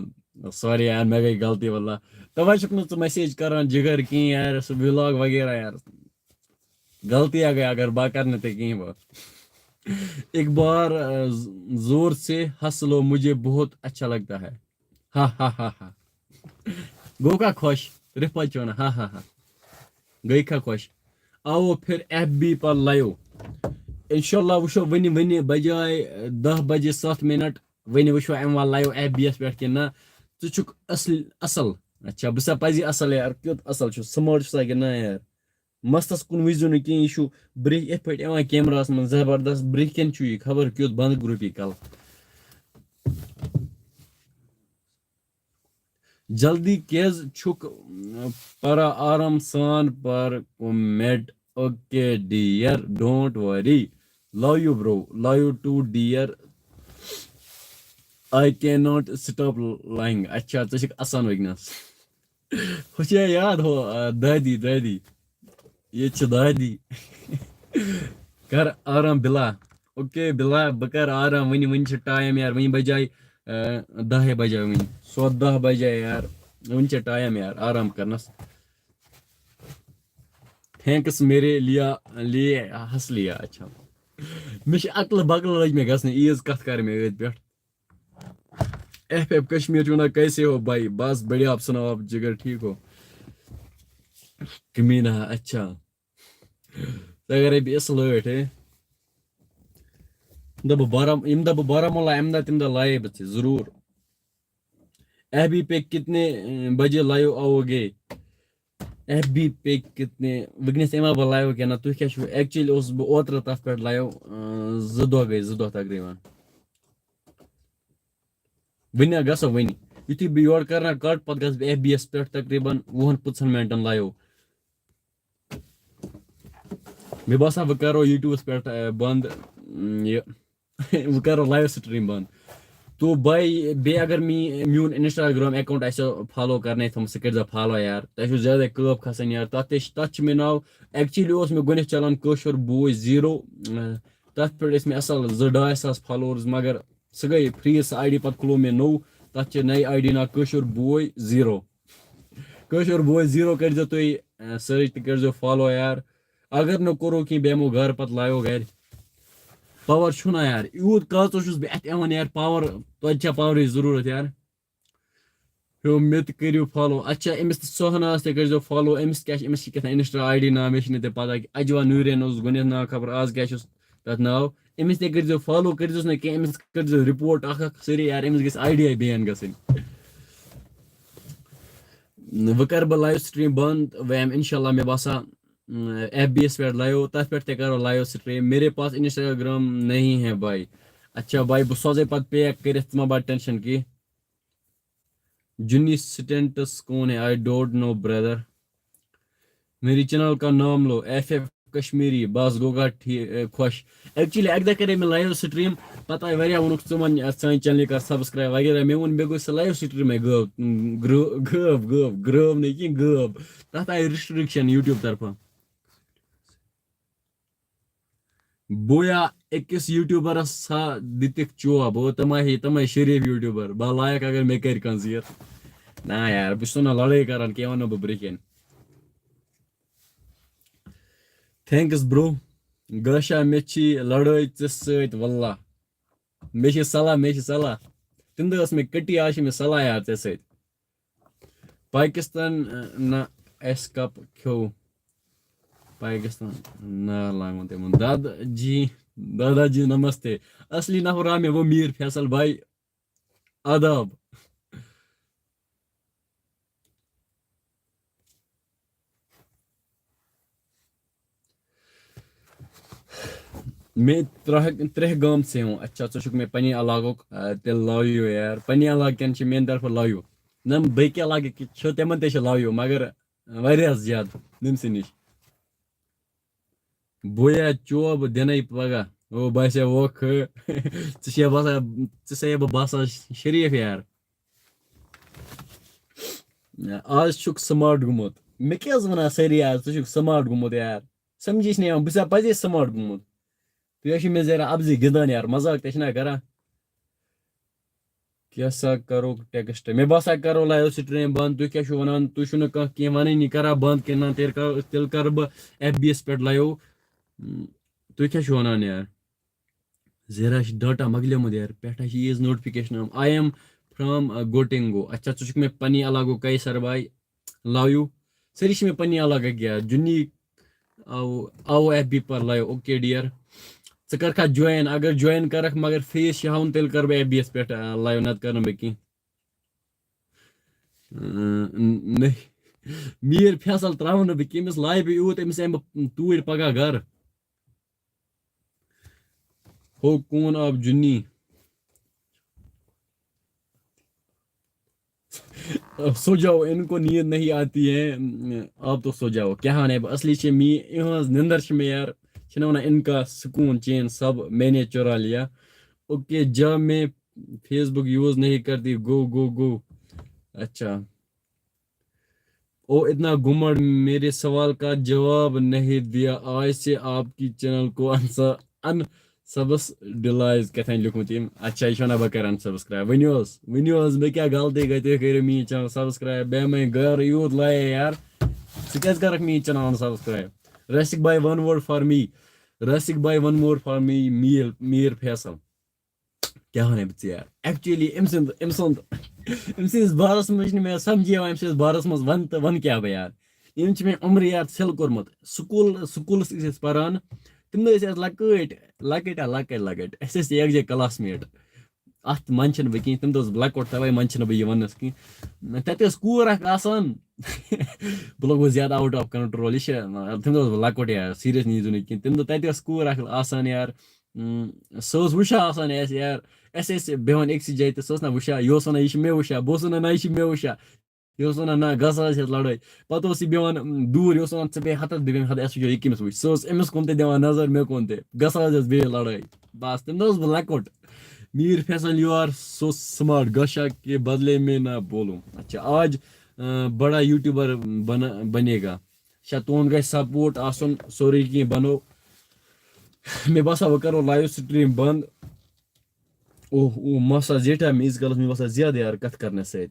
سوری یار، مےٚ گٔے غلطی واللہ۔ تَوَے چھُکھ نہٕ ژٕ میسیج کران جگر کِہیٖنۍ یار، سُہ ولاگ وغیرہ یار۔ غلطی آ گٔے اگر بہٕ کَرٕ نہٕ تہِ کِہیٖنۍ وۄنۍ۔ ایک بار، آ، زور سے ہنس لو، مجھے بہت اچھا لگتا ہے۔ ہا ہا ہا ہا۔ گوٚو کھا خۄش؟ رِفت چھِ وَنان، ہا ہا ہا۔ گٔے کھا خۄش؟ آوو پھر ایف بی پر لایِو۔ اِنشاءاللہ وٕچھو وٕنہِ، وٕنہِ بجاے دَہ بجے سَتھ مِنَٹ۔ وٕنہِ وٕچھو اَمہِ وَل لایِو ایف بی یَس پٮ۪ٹھ کِنہٕ نہ۔ ژٕ چھُکھ اَصٕل، اَصٕل۔ اچھا، بہٕ سا پَزی اَصٕل یار، کیُتھ اَصٕل چھُ، سٕمارٹ چھُ سا کِنہٕ نہ یار؟ مستس کُن وٕچھزیو نہٕ کینٛہہ، یہِ چھُ برٛیک یِتھ پٲٹھۍ یِوان کیمراہس منٛز زبردست، برٛیک کِنۍ چھُ یہِ خبر کیُتھ بنٛد گروپی کلہٕ۔ جلدی کیٛازِ چھُکھ، اۭں، پران؟ آرام سان پر comment. Okay dear, don't worry. Love you bro, love you too dear. I cannot stop lying. اچھا، ژٕ چھکھ اسان وٕنکیٚنس۔ ہُہ چھُ یاد ہُہ، آ، دادی، دادی۔ ییٚتہِ چھِ دادی۔ کر آرام بِلا۔ Okay بِلا، بہٕ کر آرام وٕنہِ، وٕنہِ چھِ ٹایم یار، وٕنہِ بجاے، آ، دَہے بجاے وٕنہِ۔ سۄ دَہ بجاے یار، وٕنہِ چھِ ٹایم یار آرام کرنس۔ Thanks میرے لیا، لیے ہس لیا، اچھا۔ مےٚ چھِ عقلہٕ بقلہٕ لٔج مےٚ گژھنہِ، عیٖز کتھ کرِ مےٚ أتھۍ پٮ۪ٹھ۔ ایف ایف کشمیر چھُ ونان، کیسے ہو بھائی؟ بس بڑھیا، آپ سناؤ، آپ جگر ٹھیک ہو؟ کمینہ، اچھا۔ ژٕ اگر رۄپیہِ اصل ٲٹھ، ہے۔ دَپہٕ بارہ-، یِم دَپہٕ بارہمولہ، اَمہِ دۄہ تَمہِ دۄہ لایے بہٕ ژےٚ ضروٗر۔ ایف بی پہ کتنے بجے لایو آؤ گے؟ ایف بی پہ کتنے، وٕنکیٚنس یِما بہٕ لایو کِنہٕ نہ؟ تُہۍ کیٛاہ چھِو؟ Actually اوسُس بہٕ اوترٕ تَتھ پٮ۪ٹھ لایو، اۭں، زٕ دۄہ گٔے، زٕ دۄہ تقریٖباً۔ وٕنہِ گژھو وٕنہِ۔ یُتھُے بہٕ یورٕ کرٕ نا کٹ، پتہٕ گژھٕ بہٕ ایف بی یس پٮ۪ٹھ تقریٖباً وُہن پٕنٛژٕہن منٹن لایو۔ مےٚ باسان، بہٕ کرو یوٗٹیوٗبَس پٮ۪ٹھ، اَ، بنٛد، اۭں، یہِ۔ بہٕ کرو لایو سٹریٖم بنٛد۔ تو بھائی، بیٚیہِ اگر می-، میون انسٹاگرام اکاؤنٹ آسیو فالو کرنے تھوٚمُت، سُہ کٔرۍزیو فالو یار۔ تۄہہِ چھُو زیادَے کٲف کھسان یار۔ تَتھ تہِ چھِ، تَتھ چھِ مےٚ ناو، actually اوس مےٚ گۄڈٕنٮ۪تھ چلان کٲشُر بوے زیٖرو۔ اۭں، تَتھ پٮ۪ٹھ ٲسۍ مےٚ اَصٕل زٕ ڈاے ساس فالوورز، مگر سُہ گٔے فریٖز، سۄ آی ڈی پَتہٕ کھُلوو مےٚ نوٚو۔ تَتھ چھِ نَیہِ آی ڈی ناو کٲشُر بوے زیٖرو۔ کٲشُر بوے زیٖرو کٔرۍزیو تُہۍ، اَ، سٔرٕچ تہٕ کٔرۍزیو فالو یار۔ اگر نہٕ کوٚروٕ کینٛہہ، بیٚہمو گرٕ، پَتہٕ لایو گرِ۔ پاور چھُنہ یار، یوٗت کٲژو چھُس بہٕ اَتھِ یِوان یار، پاور، توتہِ چھا پاورٕچ ضروٗرت یار؟ ہیو، مےٚ تہِ کٔرِو فالو۔ اچھا، أمِس تہِ سہناہَس تہِ کٔرۍزیو فالو۔ أمِس کیٛاہ چھِ، أمِس چھِ کیٛاہ تام انسٹا آی ڈی ناو، مےٚ چھِنہٕ تہِ پَتہ کہِ اجوا نوٗرین اوس گۄڈٕنٮ۪تھ ناو، خبر آز کیٛاہ چھُس تَتھ ناو۔ أمِس تہِ کٔرۍزیو فالو، کٔرۍزیوس نہٕ کینٛہہ، أمِس کٔرۍزیو رِپورٹ اَکھ اَکھ سٲری یار، أمِس گژھِ آی ڈی بین گژھٕنۍ۔ وۄنۍ کَرٕ بہٕ لایِو سٹریٖم بنٛد، وۄنۍ یِمہٕ اِنشاء اللہ، مےٚ باسان، ایف بی یس پٮ۪ٹھ لایِو، تَتھ پٮ۪ٹھ تہِ کَرو لایِو سٹریٖم۔ میرے پاس انسٹاگرام نہیں ہے بھائی۔ اچھا بھائی، بہٕ سوزَے پَتہٕ پیک کٔرِتھ، ژٕ مہ بَر ٹینشن کینٛہہ۔ جُنی سٹینٹس کون ہے؟ I don't know brother. میری چینل کا نام لو، ایف ایف کشمیری، بس گوٚو گا ٹھیٖک، اے، خۄش۔ Actually اَکہِ دۄہ کَرے مےٚ لایِو سٹریٖم، پَتہٕ آیہِ واریاہ، ووٚنُکھ، "ژٕ وَن یَتھ سانہِ چینلہِ کَر سبسکرایب وغیرہ۔" مےٚ ووٚن، مےٚ گوٚو سُہ لایِو سٹریٖمے غٲب، گٲب، غٲب، غٲب نہٕ کینٛہہ، غٲب۔ تَتھ آیہِ ریسٹرکشن یوٗٹیوٗب طرفہٕ۔ بویا أکِس یوٗٹیوٗبرس سا دِتِکھ چوب، او تِم ہے، تِم ہے شریٖف یوٗٹیوٗبر، با لایق اگر مےٚ کَرِ کانٛہہ زیر۔ نہ یار، بہٕ چھُس نہٕ لڑٲے کران کینٛہہ، وَنو بہٕ برٛونٛہہ کِنۍ۔ Thanks bro۔ گاشا، مےٚ چھی لڑٲے ژےٚ سۭتۍ واللہ۔ مےٚ چھِ صلاح، مےٚ چھِ صلاح۔ تَمہِ دۄہ ٲس مےٚ کٔٹی، آز چھِ مےٚ صلاح یار ژےٚ سۭتۍ۔ پاکستان، اَ، نہ اَسہِ کپ کھیوٚو۔ پاکستان نار لاگُن تِمن۔ دادا جی، دادا جی نمستے۔ اصلی نفر آ مےٚ وہ میر فیصل بھائی۔ آداب۔ میں ترہ، ترہ گام سے ہوں۔ اچھا، ژٕ چھُکھ مےٚ پننہِ علاقُک، آ، تیٚلہِ love you یار۔ پننہِ علاقہٕ کٮ۪ن چھِ میٛانہِ طرفہٕ love you۔ نہ، بیٚکہِ علاقہٕ کہِ چھِ، تِمن تہِ چھِ love you، مگر واریاہ زیادٕ تٔمۍ سٕے نِش۔ بویا چوب دِنے پگاہ۔ او باسے ووکھ۔ ژٕ چھے باسان، ژٕ چھے بہٕ باسان شریٖف یار۔ آز چھُکھ smart گوٚمُت۔ مےٚ کیٛاہ حظ وَنان سٲری آز، ژٕ چھُکھ smart گوٚمُت یار۔ سمجھی چھِ نہٕ یِوان، بہٕ چھُسا پَزے smart گوٚمُت؟ تُہۍ حظ چھِو مےٚ زیرا اَپزِ گِنٛدان یار، مزاق تہِ چھِنہ کران۔ کیٛاہ سا کَرو text؟ مےٚ باسان کَرو live stream بنٛد۔ تُہۍ کیٛاہ چھِو وَنان؟ تُہۍ چھِو نہٕ کانٛہہ کینٛہہ وَنٲنی، کَرا بنٛد کِنہٕ نہ؟ تیٚلہِ کَرو، تیٚلہِ کَرٕ بہٕ ایف بی یَس پٮ۪ٹھ live۔ تُہۍ کیٛاہ چھِو وَنان یار؟ زیرا چھِ data مۄکلیومُت یار، پٮ۪ٹھ ہا چھِ ییٖژ notification آمٕژ، I am from Gotingo۔ اچھا، ژٕ چھُکھ مےٚ پننہِ علاقُک قیصر بھائی، love you۔ سٲری چھِ مےٚ پننہِ علاقٕکۍ یار، جُنی آو، آو ایف بی پر live، okay dear۔ ژٕ کَرکھا join؟ اگر join کَرَکھ مگر face چھِ ہاوُن، تیٚلہِ کَرٕ بہٕ ایف بی یَس پٮ۪ٹھ، آ، live، نَتہٕ کَرٕ نہٕ بہٕ کینٛہہ۔ اۭں، نہ، میٖر فیصل ترٛاوٕ نہٕ بہٕ کٔمِس، لایہِ بہٕ یوٗت، أمِس یِمہٕ بہٕ توٗرۍ پگاہ گرٕ۔ ہو کون آپ جُنی؟ سو جاؤ، ان کو نیند نہیں آتی ہے، آپ تو سو جاؤ۔ کیٛاہ وَنہٕ بہٕ، اصلی چھِ مے-، یِہٕنٛز نِندٕر چھِ مےٚ یار، چھِنہ وَنان، ان کا سکون چین سب میں نے چورا لیا۔ اوکے، جب میں فیس بک یوز نہیں کرتی، گو، گو، گو۔ اچھا۔ او اتنا گمڑ، میرے سوال کا جواب نہیں دیا، آج سے آپ کی چینل کو انسا-، ان سبسڈلائز کتھن لیوٗکھمُت أمۍ۔ اچھا، یہِ چھُ وَنان بہٕ کَرٕ ان سبسکرایب۔ ؤنِو حظ، ؤنِو حظ، مےٚ کیٛاہ غلطی گٔے، تُہۍ کٔرِو میٛٲنۍ چینل سبسکرایب۔ بے میں غیر یوٗت لایے یار، ژٕ کیٛازِ کَرَکھ میٛٲنۍ چینل ان سبسکرایب؟ راسِک بھائی، one word for me۔ Rasik بھائی، one word for me، Mir, Mir Faisal. کیٛاہ وَنَے بہٕ ژےٚ یار؟ ایکچُؤلی أمۍ سُنٛد، أمۍ سُنٛد، أمۍ سٕنٛدِس بارَس منٛز چھِنہٕ مےٚ سَمجھی یِوان، أمۍ سٕنٛدِس بارَس منٛز وَن تہٕ وَن کیٛاہ بہٕ یار؟ أمۍ چھِ مےٚ عمرٕ یار ژھِل کوٚرمُت۔ سکوٗل، سکوٗلَس ٲسۍ أسۍ پَران، تِم ٲسۍ اَسہِ لۄکٕٹۍ، لۄکٕٹۍ ہا، لۄکٕٹۍ، لۄکٕٹۍ۔ اَسہِ ٲسۍ یَکجاہ کلاسمیٹ۔ اَتھ منٛز چھِنہٕ بہٕ کِہیٖنۍ، تَمہِ دۄہ ٲسٕس بہٕ لۄکُٹ، تَوَے منٛز چھِنہٕ بہٕ یہِ وَننَس کِہیٖنۍ۔ تَتہِ ٲس کوٗر اَکھ آسان، بہٕ لوٚگُس زیادٕ out of control، یہِ چھِ، تَمہِ دۄہ اوسُس بہٕ لۄکُٹ یار، سیٖریَس نِیٖزیو نہٕ کِہیٖنۍ۔ تَمہِ دۄہ تَتہِ ٲس کوٗر اَکھ آسان یار، اۭں، سۄ ٲس وٕچھان آسان اَسہِ یار، اَسہِ ٲسۍ بیٚہوان أکسٕے جایہِ تہٕ سۄ ٲس نہ وٕچھان، یہِ اوس وَنان، "یہِ چھِ مےٚ وٕچھان"، بہٕ اوسُس وَنان، "نہ، یہِ چھِ مےٚ وٕچھان"، یہِ اوس وَنان، "نہ، گژھ حظ ہٮ۪تھ لڑٲے"۔ پَتہٕ اوس یہِ بیٚہوان، اۭں، دوٗر، یہِ اوس وَنان، "ژٕ بیٚہہ ہَتَتھ، بہٕ بیٚہمہٕ ہَتَتھ، اَسہِ وٕچھو یہِ کٔمِس وٕچھِ"۔ سۄ ٲس أمِس کُن تہِ دِوان نظر، مےٚ کُن تہِ، گژھ حظ ہٮ۪تھ بیٚیہِ لڑٲے۔ بَس، تَمہِ دۄہ اوسُس بہٕ لۄکُٹ۔ Mir Faisal, you are so smart، گشا کے بدلے میں نہ بولوں۔ اچھا، آج، اۭں، بڑا یوٹیوبر بنا، بنے گا۔ اچھا، تُہُنٛد گژھِ سپورٹ آسُن، سورُے کینٛہہ بنو۔ مےٚ باسان، وۄنۍ کرو لایو سٹریٖم بنٛد۔ اوہ، اوہ، مس آ زیٹھا مےٚ ییٖتِس کالس، مےٚ باسان، زیادٕ یار کتھ کرنس سۭتۍ۔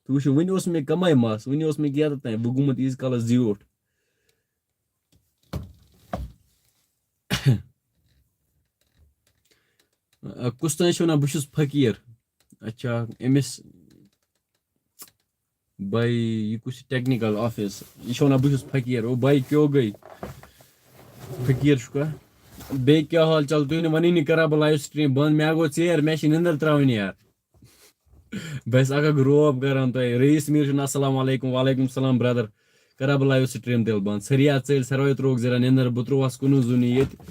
تُہۍ وٕچھِو، وٕنہِ اوس مےٚ کمے مس، وٕنہِ اوس مےٚ کیٛاہ تام، بہٕ گوٚمُت ییٖتِس کالس زیوٗٹھ۔ آ، کُس تام چھُ وَنان، بہٕ چھُس فقیٖر۔ اچھا، أمِس بھائی، یہِ کُس چھُ ٹیکنیکل آفس؟ یہِ چھُ وَنان، بہٕ چھُس فقیٖر۔ او بھائی، کیوں گٔے؟ فقیٖر چھُکھا؟ بیٚیہِ کیٛاہ حال چال؟ تُہۍ نہٕ وَنٲنی، کَرا بہٕ لایِو سٹریٖم بنٛد؟ مےٚ گوٚو ژیر، مےٚ چھِ نِندٕر ترٛاوٕنۍ یار۔ بہٕ چھُس اکھ اکھ روب کران تۄہہِ۔ رئیس میٖر چھُ وَنان، السلام علیکم۔ وعلیکم السلام برادر۔ کَرا بہٕ لایِو سٹریٖم تیٚلہِ بنٛد؟ سریہ ژٔلۍ، سروے ترٛووُکھ زِرا نِندٕر، بہٕ ترٛووہَس کُنُے زوٚنُے ییٚتہِ۔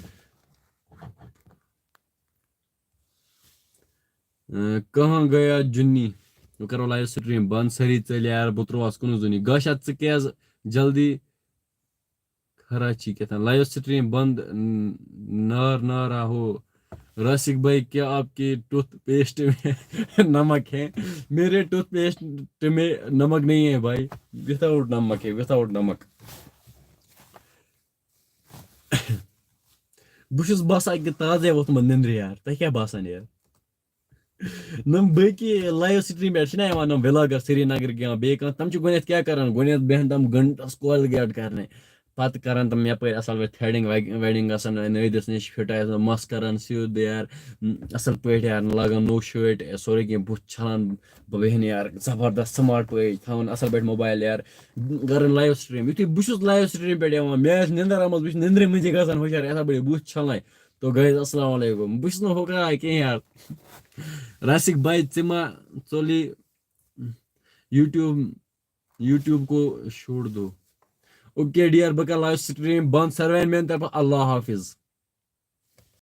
اۭں، کہاں گیا جُنی؟ وۄنۍ کرو لایِو سٹریٖم بنٛد، سٲری ژٔلۍ یار، بہٕ ترٛووہَس کُنُے زوٚنُے۔ گوٚو شاید ژٕ کیٛازِ جلدی کھرا چھی کیٛاہ تام؟ لایِو سٹریٖم بنٛد، ن-، نار نارا ہو۔ راسِک بھائی، کیا آپ کے ٹوتھ پیسٹ میں نمک ہے؟ میرے ٹوتھ پیسٹ میں نمک نہیں ہے بھائی، without نمک ہے، without نمک۔ بہٕ چھُس باسان کہِ تازے ووٚتھمُت نِندرِ یار، تۄہہِ کیٛاہ باسان یار؟ نۄم باقٕے لایِو سٹریٖم پٮ۪ٹھ چھِنہ یِوان نۄم وِلاگر سرینگرٕکۍ یا بیٚیہِ کانٛہہ، تِم چھِ گۄڈٕنٮ۪تھ کیٛاہ کران؟ گۄڈٕنٮ۪تھ بیٚہن تِم گھنٹس کولگیٹ کرنہِ، پتہٕ کران تِم یپٲرۍ اصل پٲٹھۍ تھریڈنگ ویڈنگ گژھان، نٔوۍ دِس نِش فِٹ آسان، مس کران سیوٚد یار، اصل پٲٹھۍ یار، لاگان نوٚو شٲٹۍ، سورُے کینٛہہ، بُتھ چھلان، بہٕ بیٚہن یار زبردست سمارٹ پٲٹھۍ، تھاوان اصل پٲٹھۍ موبایل یار، کران لایِو سٹریٖم۔ یُتھُے بہٕ چھُس لایِو سٹریٖم پٮ۪ٹھ یِوان، مےٚ آسہِ نِندٕر آمٕژ، بہٕ چھُس نِندرِ منٛزٕے گژھان ہُشار، یِتھے پٲٹھۍ بُتھ چھلان۔ تو گایز، السلام علیکم۔ بہٕ چھُس نہٕ ہُہ کران کینٛہہ یار۔ راسِک بھائی، ژٕ ما ژوٚلے YouTube، YouTube کو چھوڑ دو۔ اوکے ڈیئر، بہٕ کرٕ لایِو سٹریٖم بنٛد ساروِین میانہِ طرفہٕ۔ اللہ حافظ۔